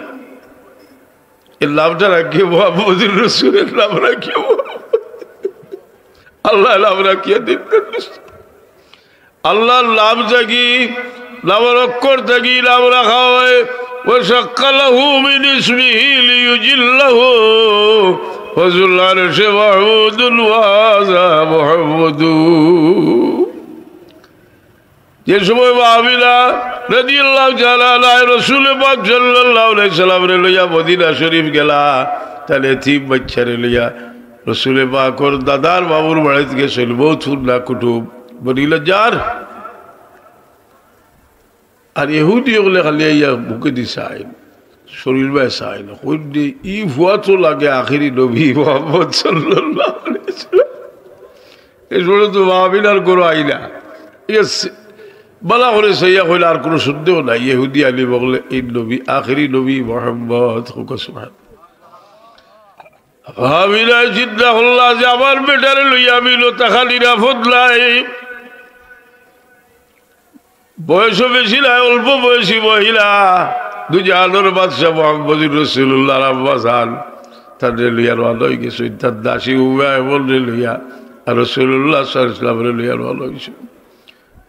এর নামটা রাখিও মুহাম্মদুর রাসূল, এর নাম রাখিও। আল্লায় নাম রাখিয়া দিন। আল্লাহর নাম থাকি, নামর অক্ষর থাকি নাম রাখা অয়। "ওয়া শাক্কা লাহু মিন ইসমিহি লিইউজিল্লাহু ফাজুল আরশি মাহমুদুন ওয়া হাযা মুহাম্মাদু।" যে সময় মা আমিনা রাদিয়াল্লাহু তাআলা আনহা রসুলে পাক সাল্লাল্লাহু আলাইহি সাল্লামরে লইয়া মদিনা শরীফ গেলা, তান এতিম বাচ্চারে লইয়া, রসুলে পাকর দাদার বাবুর বাড়িত গেছইন, বউত পুরনা কুটুম, বনি নাজ্জার। আর ইহুদি অকলে খালি আইয়া বুকেদি চাইন, শরীর বায় চাইন, কইন যে, "ই ফুয়া তো লাগে আখেরি নবী মুহাম্মদ সাল্লাল্লাহু আলাইহি ওয়াসাল্লাম।" এই সময় তো মা আমিনার ঘরো আইলা। ঠিক আছে, বালা করি চাইয়া কইলা, "আর কুনু সন্দেহ নাই, ইহুদি আলিম অকলে এই নবী, আখেরি নবী মুহাম্মদ।" কউক্কা সুবহান। মা আমিনায় চিন্তা করলা যে, "আমার বেটারে লইয়া আমি ইনো থাকা নিরাপদ নায়।" বয়সও বেশি নায়, অল্প বয়সী মহিলা, দুজাহানর বাদশা মুহাম্মদুর রাসূলুল্লাহর আম্মাজান, তানরে লইয়া রওয়ানা অইগেছইন, তান দাসী উম্মে আইমনরে লইয়া, আর রাসূলুল্লাহ সাল্লাল্লাহু আলাইহি ওয়াসাল্লামরে লইয়া রওয়ানা অইছইন।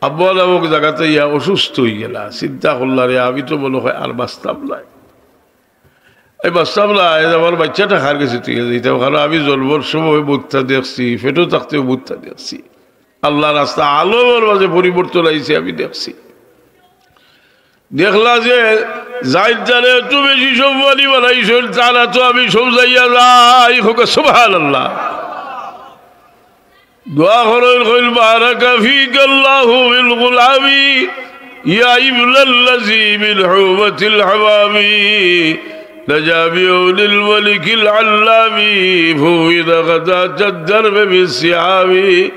আব্বা নামক জাগাত আইয়া অসুস্থ অইগেলা, চিন্তা করলা, "রে, আমি তো মনে অয় আর বাঁচতাম নায়।" এই বাঁচতাম না, এই আমার বাচ্চাটা কার গেছে তুই গেছে, এটা কারণ আমি জন্মর সময় মুততা দেখছি, পেটো থাকতেও মুততা দেখছি। আল্লাহর রাস্তা আলমর মাঝে পরিবর্তন আইছে, আমি দেখছি। দেখলা যে যাইন তারে এত বেশি সম্মানী বানাইছইন, তারা তো আমি সব যাইয়া যাই, কউক্কা সুবহানাল্লাহ। দোয়া করইন, কইল, "বারাকা ফিকা আল্লাহু মিন গুলামি, ইয়া ইবনাল্লাযী মিন হুমাতিল হামামি, নাজা বিআউনিল মালিকিল আল্লামি, ফুইদা গাদাতাদ দারবি বিস সিহামি,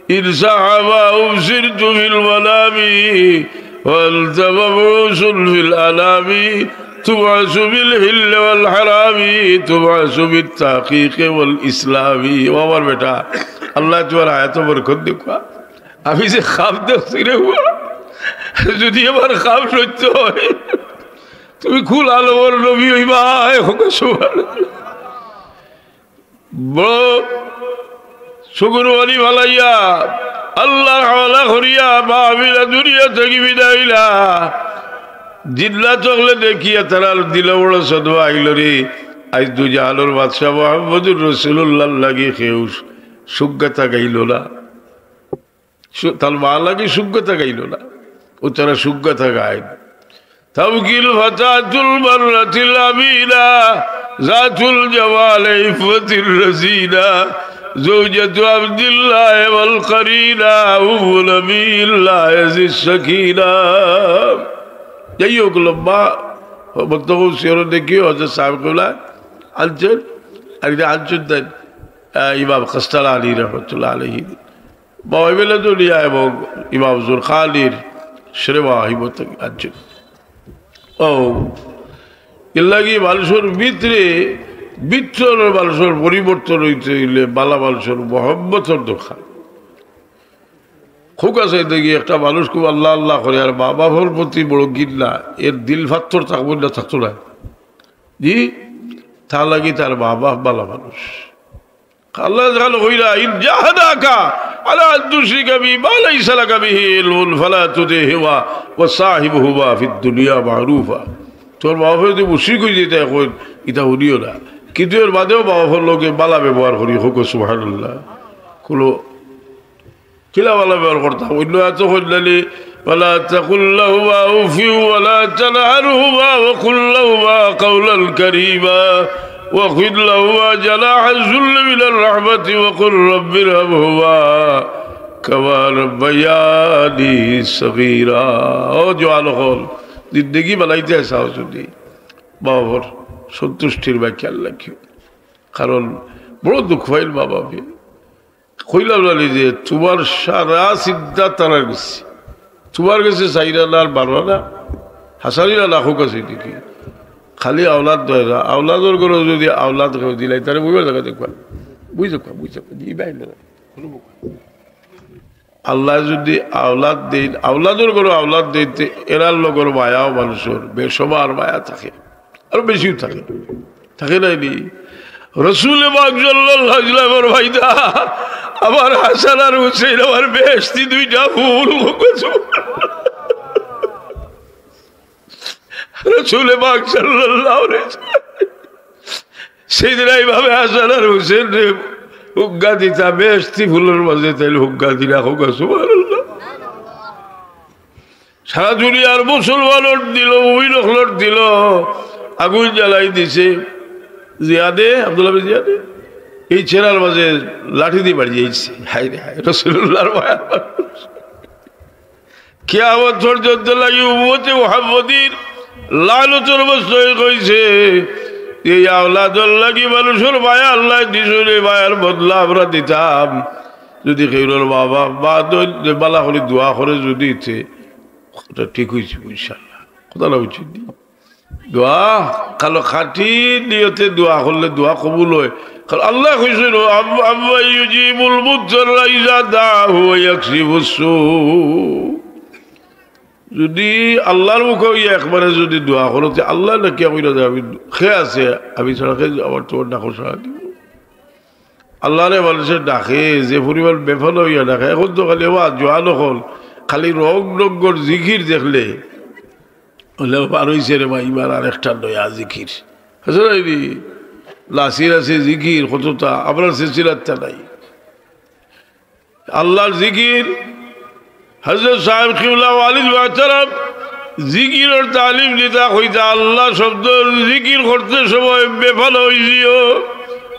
ইন সাহা মা উবসিরতু ফিল মানামি, ওয়া আনতা মাবউসুন ফিল আনামি।" تبعث بالحل والحرام، تبعث بالتحقيق والإسلام। ও আমার বেটা, আল্লায় তুমার হায়াতো বরকত দেউক্কা। আমি যে খাব দেখছি রে বাবা, যদি আমার খাব সত্য অয়, তুমি কুল আলমর নবী অইবায়, কউক্কা সুবহানাল্লাহ। বড় চকুর পানি ফালাইয়া, আল্লাহর হাওলা করিয়া মা আমিনা দুনিয়া থাকি বিদায় অইলা। জিন্নাত অকলে দেখিয়া তারার দিলো বড় সদমা আইলো রে। আইজ দুজাহানর বাদশা মুহাম্মদুর রাসূলুল্লাহর লাগি কেউ সুখ গাথা গাইলো না। সু-, তার মা লাগি সুখ গাথা গাইলো না, ও তারা সুখ গাথা গাইন। تبكي الفتاة البرة الأمينة، ذات الجمال عفة رزينة، زوجة عبد الله والقرينة، أم نبي الله ذي السكينة। যাই হোক, লম্বা বক্তব্য সিয়রত দেখিও, হযরত সাহেব কিবলা আনছেন, আর এটা আনছেন তাই, আহ, ইমাম কাস্তালানী রহমতুল্লাহ আলাইহি। মওয়াহিবে লাদুনিয়া এবং ইমাম জুরকানির সেরে ওয়াহিবত আনছেন। ও, এর লাগি মানুষর ভিতরে, ভিতরে মানুষর পরিবর্তন অইতে অইলে বালা মানুষর মহব্বতর দরকার। খুব আছে দেখি একটা মানুষ খুব আল্লাহ আল্লাহ করে আর মা বাপর প্রতি বড় ঘিন্না, এর দিল ফাত্তর থাকবো না, থাকতো না। জি, তার লাগি তার মা বাপ বালা মানুষ। আল্লাহ তাআলা কইরা, "ইন জাহাদাকা আলা আন তুশরিকা বি মা লাইসা লাকা বিহি ইলমুন ফালা তুতি'হুমা ওয়া সাহিবহুমা ফিদ দুনিয়া মা'রুফা।" তোর মা বাপে যদি মুশরিক অই যাইতা, কইন, "ইতা হুনিও না।" কিন্তু এর বাদেও মা বাপর লগে বালা ব্যবহার করি, কউক্কা সুবহানাল্লাহ। কুলো কিলা বালা ব্যবহার করতাম? অন্য আয়াতো কইলা নি, "ওয়ালা তাকুল লাহুমা উফিন ওয়ালা তানহারহুমা ওয়া কুল লাহুমা কাওলান কারীমা ওয়াখফিদ লাহুমা জানাহা যুল্লি মিনার রাহমাতি ওয়া কুল রাব্বিরহামহুমা কামা রাব্বায়ানি সগীরা।" ও জোয়ান অকল, জিন্দেগি বানাইতে চাও যদি, মা বাপর সন্তুষ্টির বাক্যে আল্লাহ কেউ, কারণ বড় দুঃখ পাইল মা বাপে। কইলাম না নি যে তুমার সারা চিন্তা তারার গেছে, তুমার গেছে চাইরা না আর বারো না, হাসানি না লাখো গেছে দেখি। খালি আওলাদ দেয় না, আওলাদর ঘরো যদি আওলাদ কেউ দিলাই, তারে বইবার জাগা দেখবা, বুঝ দেখবা, বুঝ দেখবা, জি ভাই না। আল্লাহ যদি আওলাদ দেইন, আওলাদর ঘরো আওলাদ দেইন, তে এরার লগর মায়াও মানুষর বেসবার মায়া থাকে, আরো বেশিও থাকে, থাকে নাই নি? রসুলে পাক সাল্লাল্লাহু আলাইহি ওয়াসাল্লাম ফরমাইতা, "আমার হাসান আর হুসেন আমার বেহেশতি দুইটা ফুল।" রসুলে পাক সাল্লাল্লাহু আলাইহি ওয়াসাল্লাম, সেইদিন এইভাবে হাসান আর হুসেনরে হুগ্গা দিতা, বেহেশতি ফুলর মাঝে তাইলে হুগ্গা দিলা, কউক্কা সুবহানাল্লাহ। সারা দুনিয়ার মুসলমানর দিলো, মুমিন অকলর দিলো আগুন জ্বালাই দিছে। জিয়াদে, আব্দুল্লাহ বিন জিয়াদে এই চেরার মাঝে লাঠি দি বাড়ি যাইছে। হায় রে হায়, রাসূলুল্লাহর মায়ার মানুষ। কিয়ামত পর্যন্ত লাগি উম্মতে মুহাম্মদীর লানতর বস্তু অই কইছে, এই আওলাদর লাগি মানুষর মায়া আল্লায় দিছইন, এই মায়ার বদলা আমরা দিতাম। যদি কেউর মা বাপ, মা দইন, বালা করি দোয়া করে যদি ইতে, ওটা ঠিক অইছে ইনশাআল্লাহ। কথা না উচিত নি? দোয়া, কালো খাঁটি নিয়তে দোয়া করলে দোয়া কবুল অয়। কারণ আল্লায় কইছইন, "আম-, আম্মান ইউজিবুল মুদতাররা ইযা দাআহু ওয়া ইয়াকশিফুস সু।" যদি আল্লাহর মুখে অইয়া একবারে যদি দোয়া করো, তে আল্লায় না কিয়া কইরা যে আমি খে আছে, আমি ছাড়া খে আমার তোমার ডাকো সাড়া দিব। আল্লাহরে মানুষে ডাকে, যে পরিমাণ বেফানা অইয়া ডাকে, এখন তো খালি ওয়া জোয়ান অকল, খালি রং রঙ্গর জিকির দেখলে, বলে, "বার অইছে রে ভাই, ইবার আরেকটা নয়া জিকির।" আছে না নি? লাসি লাসি জিকির কতটা, আমরার সিলসিলাত তা নাই। আল্লাহর জিকির, হযরত সাহেব কিবলা ওয়ালিদ মুহতারাম জিকিরর তালিম দিতা কইতা, আল্লাহ শব্দ জিকির করতে সময় বেফানা অই যিও,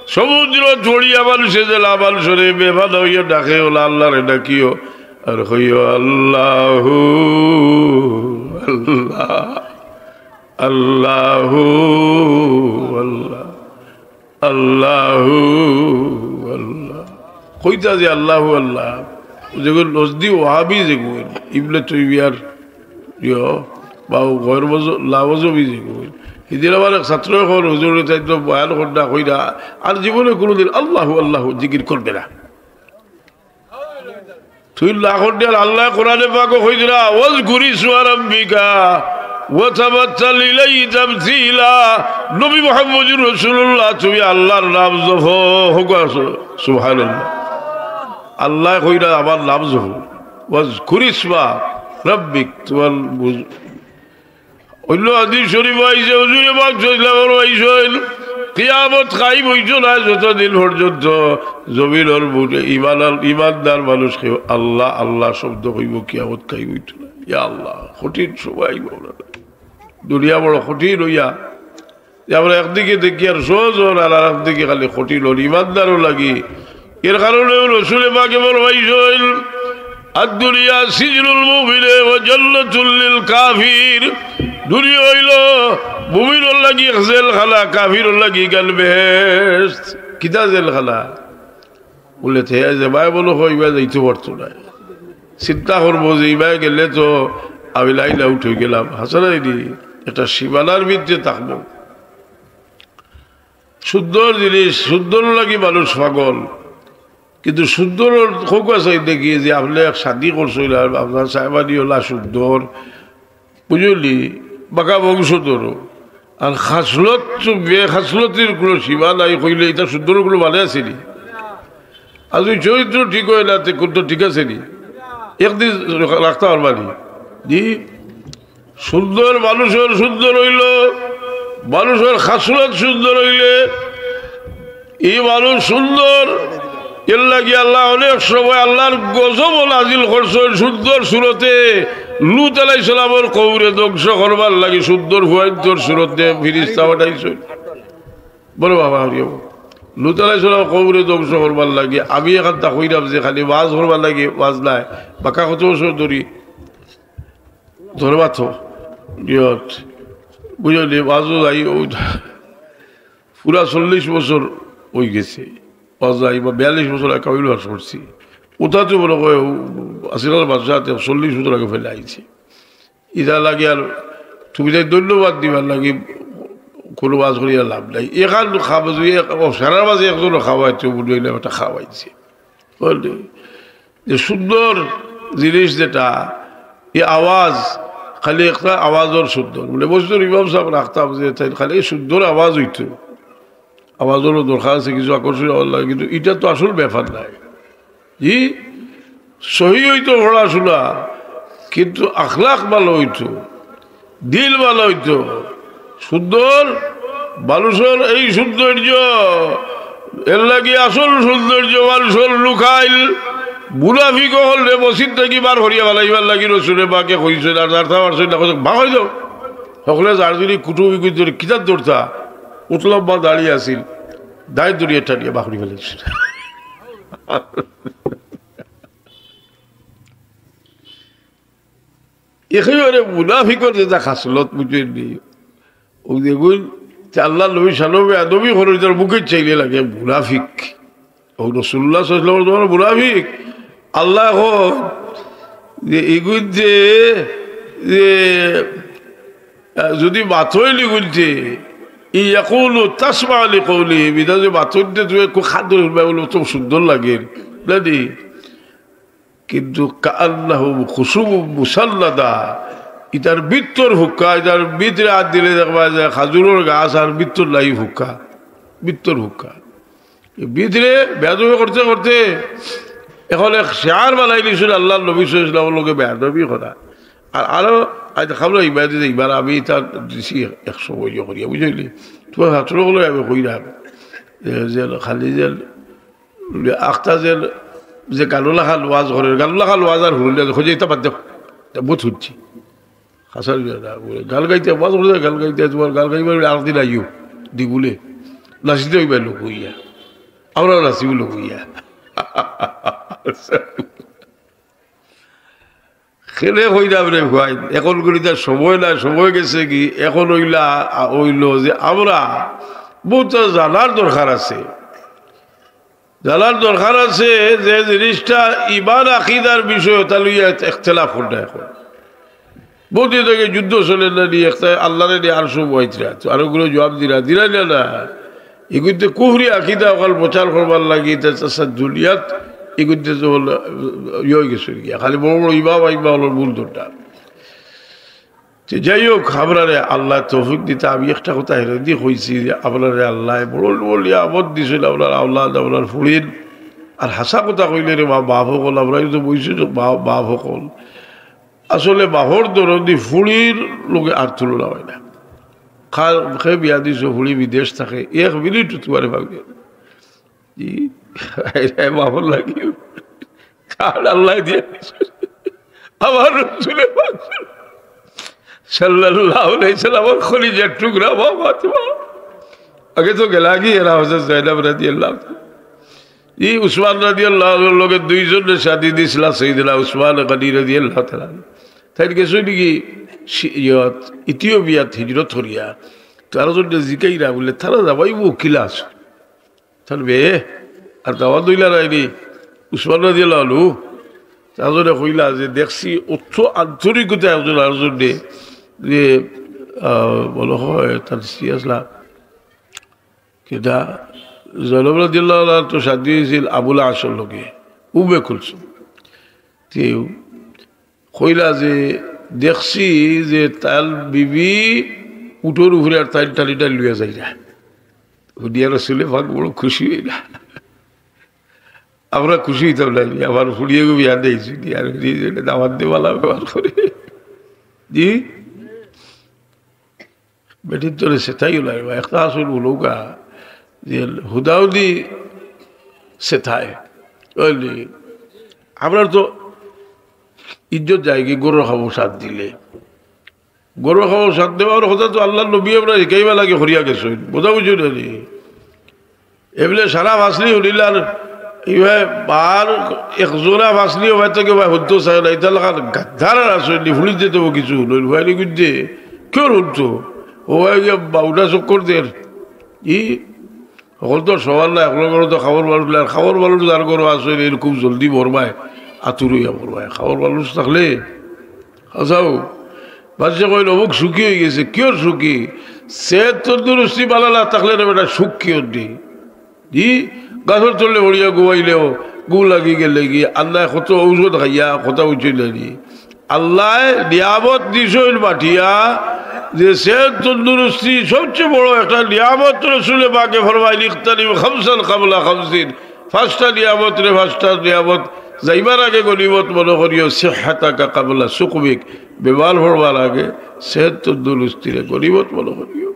সমুদ্র ছড়িয়া মানুষে যেলা মানুষরে বেফানা অইয়া ডাকে, ওলা আল্লাহরে ডাকিও, আর কইও, "আল্লাহু আল্লাহ, আল্লাহু আল্লাহ।" আল্লাহু আল্লাহ। কইতা যে আল্লাহু আল্লাহ, যেগুন নজদি ওয়াহাবি যেগুন, ইবনে তাইমিয়ার ইয়ো, বা গয়র মজ-, লামজহবি যেগুন। হিদিন আমার এক ছাত্র অকল হুজুরে তাইন তো বয়ান কররা কইরা, আর জীবনে কুনুদিন আল্লাহু আল্লাহু জিকির করবে না। তুই লাখর দিয়াল আল্লাহ কোরআনে পাকো কইরা, "ওয়াজকুর ইসমা রাব্বিকা ওয়া তাবাত্তাল ইলাইহি তাবতিলা।" নবী মুহাম্মদুর রাসূলুল্লাহ, তুমি আল্লাহর নাম জপো, কউক্কা সুবহানাল্লাহ। আল্লায় কইরা আমার নাম জপো, "ওয়াজকুর ইসমা রাব্বিক", তোমার বুঝ-, অন্য হাদিস শরীফ আইছে, হুজুরে পাক সাল্লাল্লাহু আলাইহি ওয়াসাল্লাম ফরমাইছইন, কিয়ামত কায়েম অইতো নায় যতদিন পর্যন্ত জমিনর বুকে ইমান, ইমানদার মানুষ কেউ আল্লাহ, আল্লাহ শব্দ কইবো, কিয়ামত কায়েম অইতো নায়। ইয়া আল্লাহ, কঠিন সময়, মাওলানা। দুনিয়া বড় কঠিন অইয়া যে আমরা একদিকে দেখি আর সহজ অর, আর আরেকদিকে খালি কঠিন অর, ইমানদারও লাগি। এর কারণে রসুলে পাকে ফরমাইছইন, "আদ-দুনিয়া সিজনুল মুমিনে ওয়া জান্নাতুল লিল কাফির।" দুনিয়া অইলো মুমিনর লাগি এক জেলখানা, কাফিরর লাগি ইখান বেহেশত। কিতা জেলখানা? বুলে, তে যে ভাই বলো, কই ভাই যাইতে পারতো না। চিন্তা করবো যে ইবায় গেলে তো আমি লাইন আউট অইগেলাম। হাছা নায়নি? একটা সীমানার ভিতরে থাকমু। সুন্দর জিনিস, সুন্দর লাগি মানুষ পাগল। কিন্তু সুন্দর অর-, খোকা চাই দেখি যে আপনে এক শাদি করছইন আর আপনার সাহেবানি অলা সুন্দর, বুঝলি, বাঁকা বংশধর। আর খাসলত, বে-খাসলতির কুনু সীমা নাই কইলে ইটা সুন্দরর কুনু মানে আছেনি? আর যুদি চরিত্র ঠিক অয় না, তে কুনটা ঠিক আছেনি? একদিন রাখতা পারবানি? জি, সুন্দর মানুষর সুন্দর অইলো, মানুষর খাসলত সুন্দর অইলে ই মানুষ সুন্দর। এর লাগি আল্লায় অনেক সময় আল্লার গজবও নাজিল করছইন সুন্দর সুরতে। লূত আলাইহিস সালামর কওমরে ধ্বংস করবার লাগি সুন্দর ফুয়াইন্তর সুরতে ফিরিস্তা পাঠাইছইন। বড় বাবা, হরিও। লূত আলাইহিস সালামর কওমরে ধ্বংস করবার লাগি। আমি এখানতা কইরাম যে খালি ওয়াজ করবার লাগি ওয়াজ নায়, বাক্কা কত বছর ধরি ধরবা তো, ইয়ত, বুঝলি, ওয়াজও যাই, ও পুরা চল্লিশ বছর অইগেছে, ওয়াজ যাই বা বিয়াল্লিশ বছর একাউল ওয়াজ করছি। ওটা তো মনে হয় ও আসিফ আলী বাদশাহ তে চল্লিশ বছর আগে ফেলে আইছে। ইটা লাগি আর তুমি তাই ধন্যবাদ দিবার লাগি কুনু ওয়াজ করিয়া লাভ নাই। এখান খাবে যদি এক-, ও সারার মাঝে একজন খাওয়াইতে বুঝবে, এটা একটা খাওয়াইছে। বুঝলি? যে সুন্দর জিনিস যেটা, এই আওয়াজ, খালি একটা আওয়াজর সুন্দর। বলে, মসজিদর ইমাম সাহেব রাখতাম যে তাই খালি এই সুন্দর আওয়াজ অইতো, আওয়াজরও দরকার আছে কিছু আকর্ষণ অওয়ার লাগি, কিন্তু ইটা তো আসল ব্যাপার নায়। জি, সহি অইতো পড়াশোনা, কিন্তু আখলাক ভালা অইতো। দিল ভালা অইতো, সুন্দর, মানুষর এই সৌন্দর্য, এর লাগি আসল সৌন্দর্য মানুষর লুকাইল। মুনাফিক অকলরে মসজিদ থাকি বার করিয়া ফালাইবার লাগি রসুলে পাকে কইছইন, আর ধরতা পারছইন না, কইছইন, "বার করি দেও।" হকলে যার যদি কুটুমি কুটুমি কিতাব ধরতা, উতলম্বা দাড়ি আছিল, দাড়ি ধরিয়া টানিয়া বার করি ফালাইছইন। একেবারে মুনাফিকর যেটা খাসলত, বুঝছইন নি? ও দেখইন, তে আল্লার নবীর শানো বেয়াদবি করে, তার মুখে চাইলে লাগে মুনাফিক। ও রাসূলুল্লাহ সাল্লাল্লাহু আলাইহি ওয়াসাল্লাম মুনাফিক। আল্লায় কইন যে ইগুইন্তে যে, আহ, যদি মাতইন ইগুইন্তে, ইয়াকুলু তাসমা লিকাউলিহিম, ইতা যে মাতইন তে তুমি খুব খাদ্য শুনবা, বলে, "অত সুন্দর লাগে।" না নি? কিন্তু কাআন্নাহুম খুশুবুম মুসান্নাদা, ইতার ভিতর হুক্কা, ইতার ভিতরে হাত দিলে দেখবা যে খাজুরর গাছ আর ভিতর নাই হুক্কা, ভিতর হুক্কা। এই ভিতরে বেয়াদবি করতে করতে এখন এক শেয়ার বানাই নিছইন আল্লার নবী সাল্লাল্লাহু আলাইহি ওয়াসাল্লামর লগে বেয়াদবি করা। আর আরো আজ খাবলা ইবাদি যে ইবার আমি ইতা দিছি এক সময় ইয়ে করিয়া, বুঝলি? তুমার ছাত্র অকলরে আমি কইরাম, এ, যে খালি যে আখতা যে, যে গানর লাখান ওয়াজ করে, গানর লাখান ওয়াজ আর হুনলে, খোঁজে ইতা বাদ দেও। ইতা বহুত হুনছি। হাসান মিয়া না, বলে, গান গাইতে, ওয়াজ করে গান গাইতে, তুমার গান গাইবার বলে আরেকদিন আইও, দিগুলে। নাচিতে অইবা লোক অইয়া। আমরাও নাচিব লোক অইয়া। কেনে কইরাম রে ভাই, এখন করি তার সময় না, সময় গেছে কি, এখন অইলা, আ, অইলো যে আমরা বহুত জানার দরকার আছে, জানার দরকার আছে যে জিনিসটা ইমান আকিদার বিষয়, তা লইয়া এক-, একতলাফ কররা এখন। বহুত দিন থাকি যুদ্ধ চলের না নি, একটা আল্লারে নি আর সব হইতরা, তো আরো গুলো জবাব দিরা, দিরা না, না। ইগুইন্তে কুফরি আকিদা অকল প্রচার করবার লাগি, তা চাচা দুনিয়াত ইগুইন্তে তো হলো, ইয়ে হয়ে গেছে গিয়া। খালি বড় বড় ইমাম, ইমাম হলো মূল দরকার। তো যাই হোক, আমরারে আল্লায় তৌফিক দিতা। আমি একটা কথা হেরেদি কইছি যে আমরারে আল্লায় বড় বড় নিয়ামত দিছইন, আমরার আওলাদ, আমরার ফুড়িন। আর হাছা কথা কইলে রে বা-, বাপ অকল, আমরা কিন্তু বইছি তো বা-, বাপ অকল। আসলে বাপর দরদি ফুড়ির লগে আর তুলনা অয় না। খা-, খে বিয়া দিছো, ফুড়ি বিদেশ থাকে, এক মিনিট তুমারে পাবে না। জি, এরে বাপর লাগি। কারণ আল্লায় দিয়া দিছে। আমার রসুলে পাক সাল্লাল্লাহু আলাইহি সাল্লামর খলিজার টুকরা মা ফাতেমা। আগে তো গেলা গি এরা হযরত জয়নব রাদিয়াল্লাহু তাআলা। ই উসমান রাদিয়াল্লাহু আনহুর লগে দুইজনরে শাদি দিছলা সাইয়েদনা উসমান গনি রাদিয়াল্লাহু তাআলা আনহু। তাইন গেছইন গি সি-, ইয়ত, ইথিওপিয়াত হিজরত করিয়া। তারার জন্য জিকাইরা বলে, তারা যাবাই উকিলা আছে। তার বে, আর দাওয়াত দইলা নাইনি, উসমান রাদিয়াল্লাহু আনহু, তার জন্য কইলা যে দেখছি অত আন্তরিকতা একজন আরেকজনরে যে, আহ, বলো হয় তার স্ত্রী আসলা কিতা, জয়নব রাদিয়াল্লাহু আনহা তো শাদী হইছিল আবুল আশর লগে, উম্মে কুলসুম। তে কইলা যে দেখছি যে তার বিবি উটর উপরে আর তাইন টানি টানি লইয়া যাইরা। হুনিয়া রসুলে পাক বড় খুশি হইলা। আমরা খুশি হইতাম না, আমার ফুড়িয়ে গো বিয়া দিয়েছি, আর দামাত দিয়ে ভালা ব্যবহার করে। জি, বেটির তোরে সেটাই হলো, একটা আসল বলুকা যে হুদাহুদি সেটাই। বুঝলি, আমরা তো ইজ্জত যায় কি গরুর খাবো সাত দিলে, গরু খাওয়া সাথে দেওয়ার কথা তো আল্লাহর নবী আমরা শিখাইবা লাগে করিয়া গেছইন, বুঝা বুঝছো না নি? এমনি সারা ফাসলি হুনিলার ইভাই বার একজোড়া ফাসলি হবাই থেকে ভাই হুনতো চায় না, ইতা লাখান গাদ্দার আর আসইন নি, ফুলিত যেতে কিছু হুনইন, ভাই নি গুজে কেউ হুনতো? ও ভাই গিয়া বাউটা চক্কর দের। ই হকল তো সমান না, এখন করে তো খাবার মানুষ নাই। আর খাবার মানুষ যার ঘরো আছে, এর খুব জলদি মরবায়, আতুর হইয়া মরবায়। খাবার মানুষ থাকলে, হাসাও, বাদশা কইল, "অমুক সুখী হয়ে গেছে।" কিয়র সুখী? সেহত তন্দুরুস্তি বালা না থাকলে না বেটা, সুখ কিয়র নেই? জি, গাছর তলে পড়িয়া ঘুমাইলেও ঘুম লাগি গেলে কি, আল্লাহ কত ঔষধ খাইয়া কথা উঠিল নি। আল্লাহ নিয়ামত দিছইন বাটিয়া, যে সেহত তন্দুরুস্তি সবচেয়ে বড় একটা নিয়ামত। রসুলে পাকে ফরমাইল, "ইগতানিম খামসান কাবলা খামসিন।" পাঁচটা নিয়ামত রে, পাঁচটা নিয়ামত যাইবার আগে গনিমত মনে করিও, "সিহহাতাকা কাবলা সুকমিক", বেমার পড়বার আগে সেহত তন্দুরুস্তি রে গনিমত মনে করিও।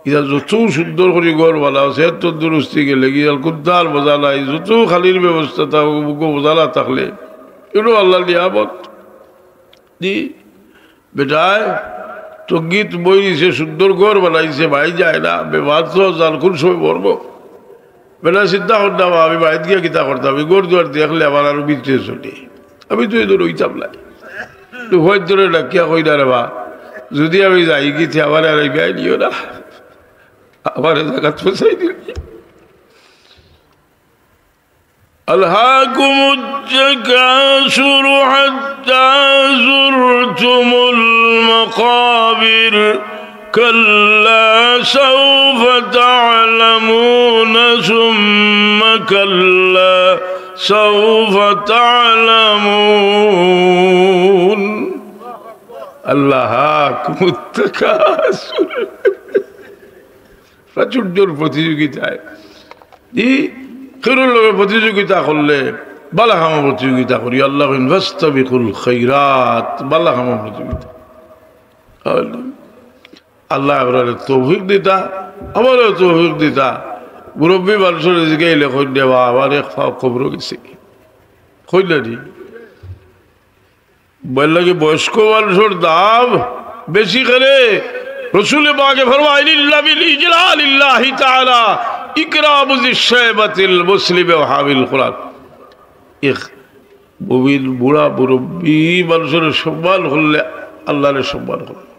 ইটা যত সুন্দর করি ঘর বানাও, সেহত তন্দুরুস্তি গেলে কি আর কুন্তার মজা নাই, যত খালির ব্যবস্থা থাকুক, বুকো মজা না থাকলে, এটাও আল্লাহর নিয়ামত। জি, বেটায় তঙ্গিত বই দিছে, সুন্দর ঘর বানাইছে, ভাই যায় না, বেমার তো জান কোন সময় মরবো। বেটা চিন্তা করতাম, "আমি বাড়িত গিয়া কিতা করতাম, আমি ঘর দুয়ার দেখলে আমার আরো ভিতরে চলি, আমি তো এদের রইতাম না।" তো হয় ধরে ডাকিয়া কই না রে বা, "যদি আমি যাই গিতে আমার আর এই ব্যয় নিও না, আমার জায়গা তো চাই দিল।" ألهاكم التكاثر حتى زرتم المقابر، كلا سوف تعلمون ثم كلا سوف تعلمون। ألهاكم التكاثر। প্রচুর জোর প্রতিযোগিতায়। ই খেরুর লগে প্রতিযোগিতা করলে বালা কামো প্রতিযোগিতা করি। আল্লাহ কইন, "ফাস্তাবিকুল খাইরাত", বালা কামো প্রতিযোগিতা। আল্লাহ আপনারে তৌফিক দিতা, আমারেও তৌফিক দিতা। মুরব্বী মানুষরে জিগাইলে কইন দে, "বা, আমার এক পাও কবরো গেছে।" কইন না নি? বললা কি বয়স্ক মানুষর দাম বেশি করে? রসুলে পাকে ফরমাইল, "ইন্না মিন ইজলালিল্লাহি তাআলা ইকরামু যিশ শাইবাতিল মুসলিমি ওয়া হামিলিল কুরআন।" এক মুমিন বুড়া মুরব্বী মানুষরে সম্মান করলে আল্লাহরে সম্মান করলে,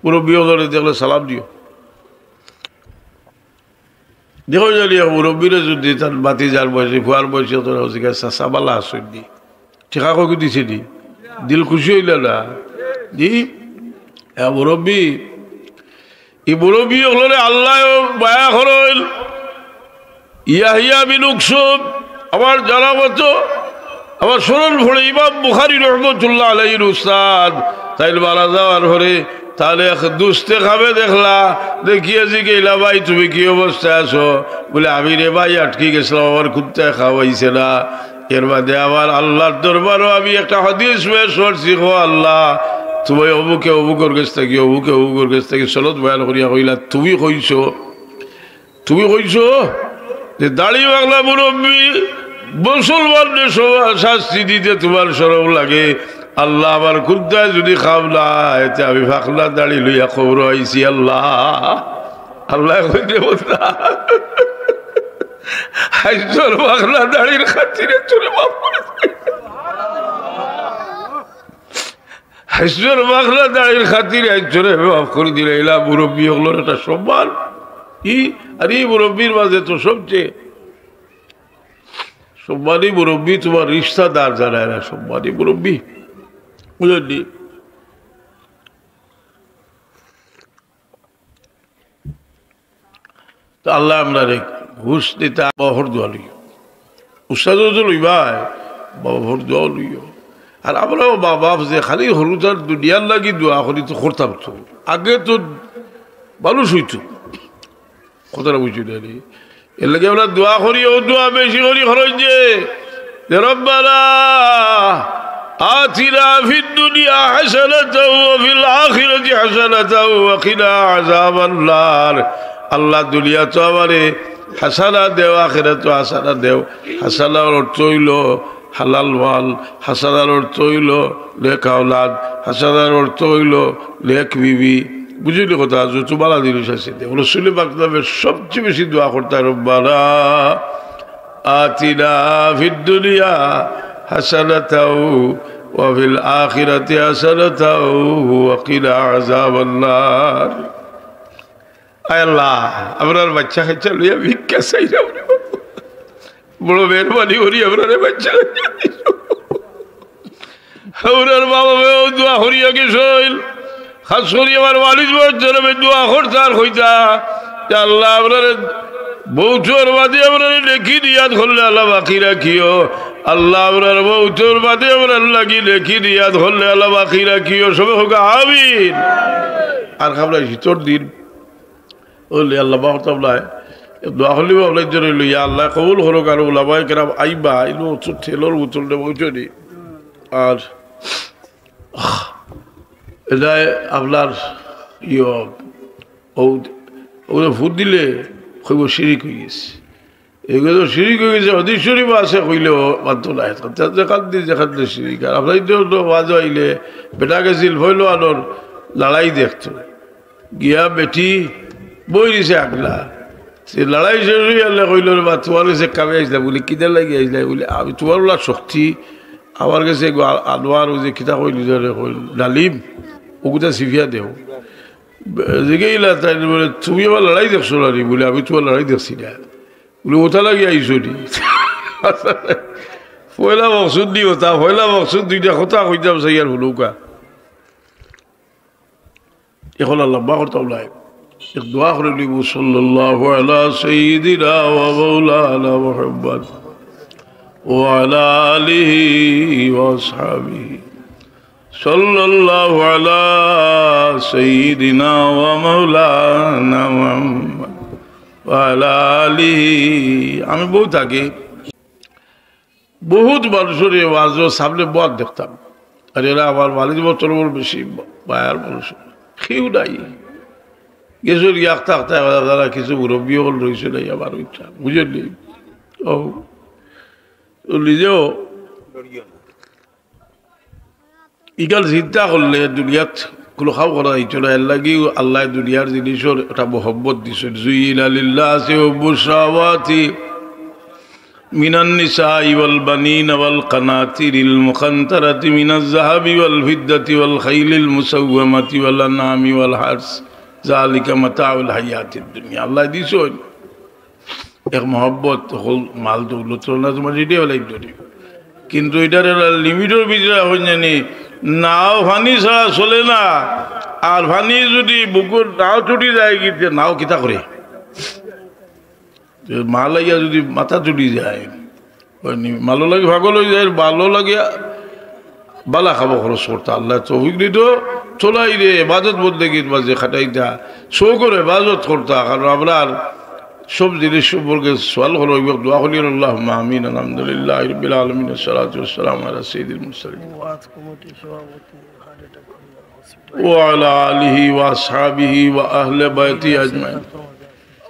মুরব্বী অকলরে দেখলে সালাম দিও। দেখো জানি এক মুরব্বীরে যদি তার ভাতিজার বয়সী, ফুয়ার বয়সী, অত হচ্ছে গিয়া চাচা বালা আছইন নি? টেকা কয়গু দিছে নি? দিল খুশি হইল না? জি? এ মুরব্বী, ই মুরব্বী অকলরে আল্লাহ মায়া করইন। ইয়াহিয়া বিন উকসুম, আমার জানা মতো, আমার স্মরণ পড়ে ইমাম বুখারী রহমতুল্লাহ আলাইহির উস্তাদ, তাইন মারা যাওয়ার পরে তাইন এক দুস্তে খাবে দেখলা, দেখিয়া জিগাইলা, "ভাই, তুমি কি অবস্থায় আছো?" বলে, "আমি রে ভাই আটকি গেছিলাম, আমার কুন্তায় খাওয়াইছে না। এর বাদে আমার আল্লাহর দরবারো আমি একটা হাদিস পেশ করছি, 'ও আল্লাহ, তুমি অমুকে অমুকর গেছ থাকি, অমুকে অমুকর গেছ থাকি সনদ বয়ান করিয়া কইলা, তুমি কইছো।'" তুমি কইছো যে দাড়ি পাকলা মুরব্বী মুসলমানরে সব-, শাস্তি দিতে তুমার শরম লাগে। আল্লাহ, আমার কুন্তায় যদি খাম না অয়, তে আমি পাকলা দাড়ি লইয়া কবরো আইছি। আল্লাহ, আল্লাহ কইন দে বন্দা, আইজ তোর পাকলা দাড়ির খাতিরে তোরে মাফ করি দিলাম। হাইজর পাকলা দাড়ির খাতিরে হাইজরে মাফ করি দিলাইলা, মুরব্বী অকলর একটা সম্মান। ই, আর ই মুরব্বীর মাঝে তো সবচেয়ে, সম্মানী মুরব্বী, তোমার রিশতাদার যারা, এরা সম্মানী মুরব্বী, বুঝলি? তো আল্লাহ আমরারে হুশ দিতা, বাবা বাফর দোয়া লইও। উস্তাদ তো লইবায়, বাবা বাফর দোয়া লইও। আর আমরাও মা বাফ যে খালি হুরুতার দুনিয়ার লাগি দোয়া করি তো করতাম তো। আগে তো মানুষ অইতো। কথাটা বুঝি না নি? এর লাগি আমরা দোয়া করি, ও দোয়া বেশি করি খরচ যে, যে রব্বানা আতিনা ফিদ দুনিয়া হাসানাতাও ওয়া ফিল আখিরাতি হাসানাতাও ওয়া কিনা আযাবান নার। আল্লাহ, দুনিয়াত আমারে হাসানা দেও, আখিরাতো হাসানা দেও। হাসানার অর্থ অইলো হালাল মাল, হাসানার অর্থ অইলো নেক আওলাদ, হাসানার অর্থ অইলো নেক বিবি। বুঝলি কথা? যত বালা জিনিস আছে, রসুলে পাক নামে সবচেয়ে বেশি দোয়া করতা, রব্বানা আতিনা ফিদ দুনিয়া হাসানাতাও ওয়া ফিল আখিরাতি হাসানাতাও ওয়া কিনা আযাবান নার। আয় আল্লাহ, আমরার বাচ্চা কাচ্চা লইয়া ভিক্ষা চাইরাম রে বাবা। বড় মেহেরবানি করি আমরারে বাচ্চা কাচ্চা দিছো। আমরার মা বাফেও দোয়া করিয়া গেছইন। খাস করি আমার ওয়ালিদ বড় জনমে দোয়া করতা আর কইতা, যে আল্লাহ, আমরারে মউতর বাদে আমরারে নেকি দিয়া করলে আল্লাহ বাকি রাখিও। আল্লাহ, আমরার মউতর বাদে আমরার লাগি নেকি দিয়া করলে আল্লাহ বাকি রাখিও। সবে কউক্কা আমিন। আর খাবলা শীতর দিন অইলে আল্লাহ বাহতাবলায় দোয়া করলে বাবলাই জন্য অইলো, ইয়া আল্লাহ কবুল করুক। আর ওলামায়ে কেরাম আইবা, ইনো তো তেলর বোতল নেব বুঝছো নি? আর এটায় আপনার ইয়ে, ও, ও ফুট দিলে কইব শিরিক অই গেছে। এগুলো তো শিরিক অই গেছে, হাদিস শরীফ আছে কইলেও মানতো নায়। যেখান দিয়ে যেখান দিয়ে শিরিক। আর আপনার তো ওয়াজো আইলে বেটা গেছিল পয়লওয়ানর লড়াই দেখতো। গিয়া বেটি বই দিছে আগলা। সে লড়াই শেষ অই গেলে কইল, "রে বা, তোমার গেছে কামে আইছিলাম।" বলে, "কিতার লাগি আইছিলাম?" বলে, "আমি তোমার ওলা শক্তি, আমার গেছে এগু আ-, আনোয়ার ওই যে কিতা কইলি ধরে কইল, ডালিম, ওগুতা সিফিয়া দেও।" জিগাইলা তাই বলে, "তুমি আমার লড়াই দেখছো না নি?" বলে, "আমি তোমার লড়াই দেখছি না।" বলে, "ওটা লাগি আইছো নি?" পয়লা মকসুদ নি ওটা, পয়লা মকসুদ দুইটা কথা কইতাম চাই আর হুনউক্কা। এখন আল্লাহ বা করতাম নাই। এক দোয়া করে নিব, সাল্লাল্লাহু আলা সাইয়্যিদিনা ওয়া মাওলানা মুহাম্মদ ওয়া আলা আলিহি ওয়া আসহাবিহি। সাল্লাল্লাহু আলা সাইয়্যিদিনা ওয়া মাওলানা মুহাম্মদ ওয়া আলা আলিহি। আমি বহুত আগে বহুত মানুষরে ওয়াজর সামনে বওয়াত দেখতাম। আর এরা আমার মালিক বতর বেশি বায়ার মানুষ। কেউ নাই। গেছর গিয়া আখতা আখতা, তারা কিছু মুরব্বী অকল রইছে নাই আমার ওইটা। বুঝলি? ও, ও নিজেও ইখান চিন্তা করলে দুনিয়াত কুনু কাম করা যাইতো না। এর লাগি আল্লাহ দুনিয়ার জিনিসর একটা মহব্বত দিছইন। زين للناس حب الشهوات من النساء والبنين والقناطير المقنطرة من الذهب والفضة والخيل المسومة والأنعام والحرث ذلك متاع الحياة الدنيا। আল্লাহ দিছইন এক মহব্বত, হকল মাল দৌলত না তোমার রেডি হলাই ধরি, কিন্তু এটার একটা লিমিটর ভিতরে এখন জানি নাও পানি ছাড়া চলে না। আর পানি যদি বুকুর নাও চুটি যায় গিতে নাও কিতা করে, তো মাল আইয়া যদি মাথা চুটি যায়, মানে মালো লাগি পাগল অই যায়, মালো লাগিয়া বালা খাবো খরচ করতা। আল্লাহ তৌফিক দিত, চলাই রে, ইবাদত বন্দেগীর মাঝে খাটাইতা, শৌকর ইবাদত করতা। কারণ আমরার সব জিনিস সম্পর্কে সওয়াল করা অইবো, দোয়া করি, আল্লাহুম্মা আমিন। আলহামদুলিল্লাহি রাব্বিল আলামিন, ওয়াসসালাতু ওয়াসসালামু আলা সাইয়্যিদিল মুরসালিন। ওয়াজ কমিটির সভাপতি হার্ট অ্যাটাক করিয়া হসপিটাল। ওয়া আলা আলিহি ওয়া আসহাবিহি ওয়া আহলে বাইতি আজমাইন।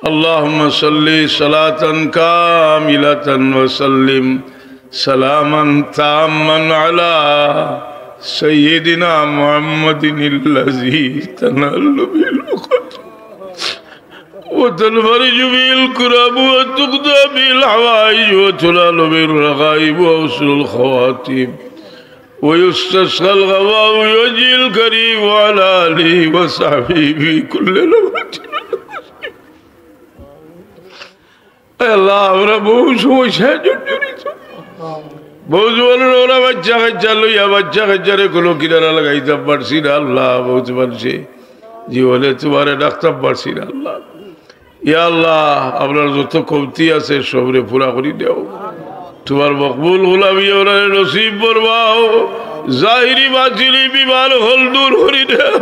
اللهم صل صلاة كاملة وسلم سلاما تاما على سيدنا محمد الذي تنال به العقد وتنفرج به الكرب وتقضى به الحوائج وتنال به الرغائب وحسن الخواتيم ويستسقى الغمام بوجهه الكريم وعلى آله وصحبه في كل لمحة. আল্লাহ, আমরা বহু সমস্যায় জর্জরিত। বহুত মানুষ ওরা বাচ্চা কাচ্চা লইয়া, বাচ্চা কাচ্চারে কুলো কিনারা লাগাইতাম পারছি না আল্লাহ। বহুত মানুষে জীবনে তুমারে ডাকতাম পারছি না আল্লাহ। ইয়া আল্লাহ, আমরার যত কমতি আছে সবরে পুরা করি দেও। তুমার মকবুল গোলামি আমরারে নসিব ফরমাও। জাহিরি বাতিনি বিমার অকল দূর করি দেও।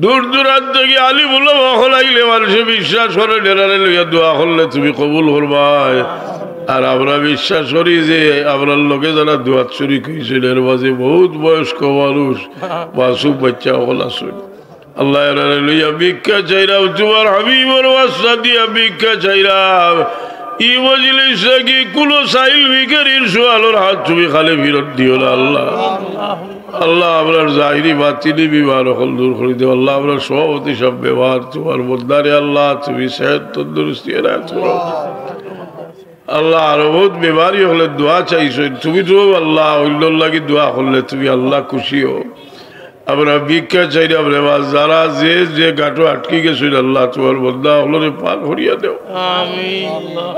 দূর দূরান্ত থাকি আলিম উলামা অকল আইলে মানুষে বিশ্বাস করে, এরারে লইয়া দোয়া করলে তুমি কবুল করবায়। আর আমরা বিশ্বাস করি যে আমরার লগে যারা দোয়াত শরিক অইছইন, এর মাঝে বহুত বয়স্ক মানুষ, মাসুম বাচ্চা অকল আছইন। আল্লাহ, এরারে লইয়া ভিক্ষা চাইরাম, তুমার হাবিবর ওয়াস্তা দিয়া ভিক্ষা চাইরাম। ই মজলিস থাকি কুনো সাইল ভিখারির সওয়ালর হাত তুমি খালি ফিরত দিও না আল্লাহ। আল্লাহ, আমরার জাহিরি বাতিনি বিমার অকল দূর করি দেও আল্লাহ। আমরার সভাপতি সাব বেমার, তুমার বন্দারে আল্লাহ তুমি সেহত তন্দুরুস্তি এনায়েত করো। আল্লাহ, আরো বহুত বেমারি অকলে দোয়া চাইছইন, তুমি তো আল্লাহ অইন্যর লাগি দোয়া করলে তুমি আল্লাহ খুশি অও। আমরা ভিক্ষা চাইরাম রে বা, যারা যে যে গাটো আটকি গেছইন আল্লাহ, তুমার বন্দা অকলরে পার করিয়া দেও। আমিন।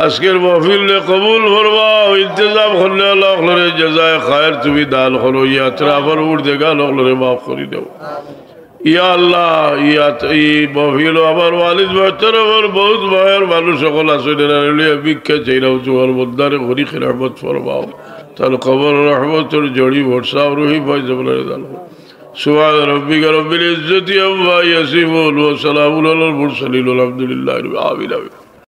আজকের মাহফিলরে কবুল ফরমাও, ইন্তেজাম করলে আল্লাহ অকলরে জাযায়ে খায়ের তুমি দান করো, ইয়াত্রা আবার উর্দেগান অকলরে মাফ করি দেও। ইয়া আল্লাহ, ইয়াত-, ই মাহফিলো আমার ওয়ালিদ মুহতারামর বহুত মায়ার মানুষ অকল আছইন, এরারে লইয়া ভিক্ষা চাইরাম, তুমার বন্দারে গরিক রহমত ফরমাও, তান কবর রহমতর জড়ি বর্ষাও, রুহি ফয়জ আপনারে দান করো। سبحان ربك رب العزة عما يصفون وسلام على المرسلين والحمد لله رب العالمين.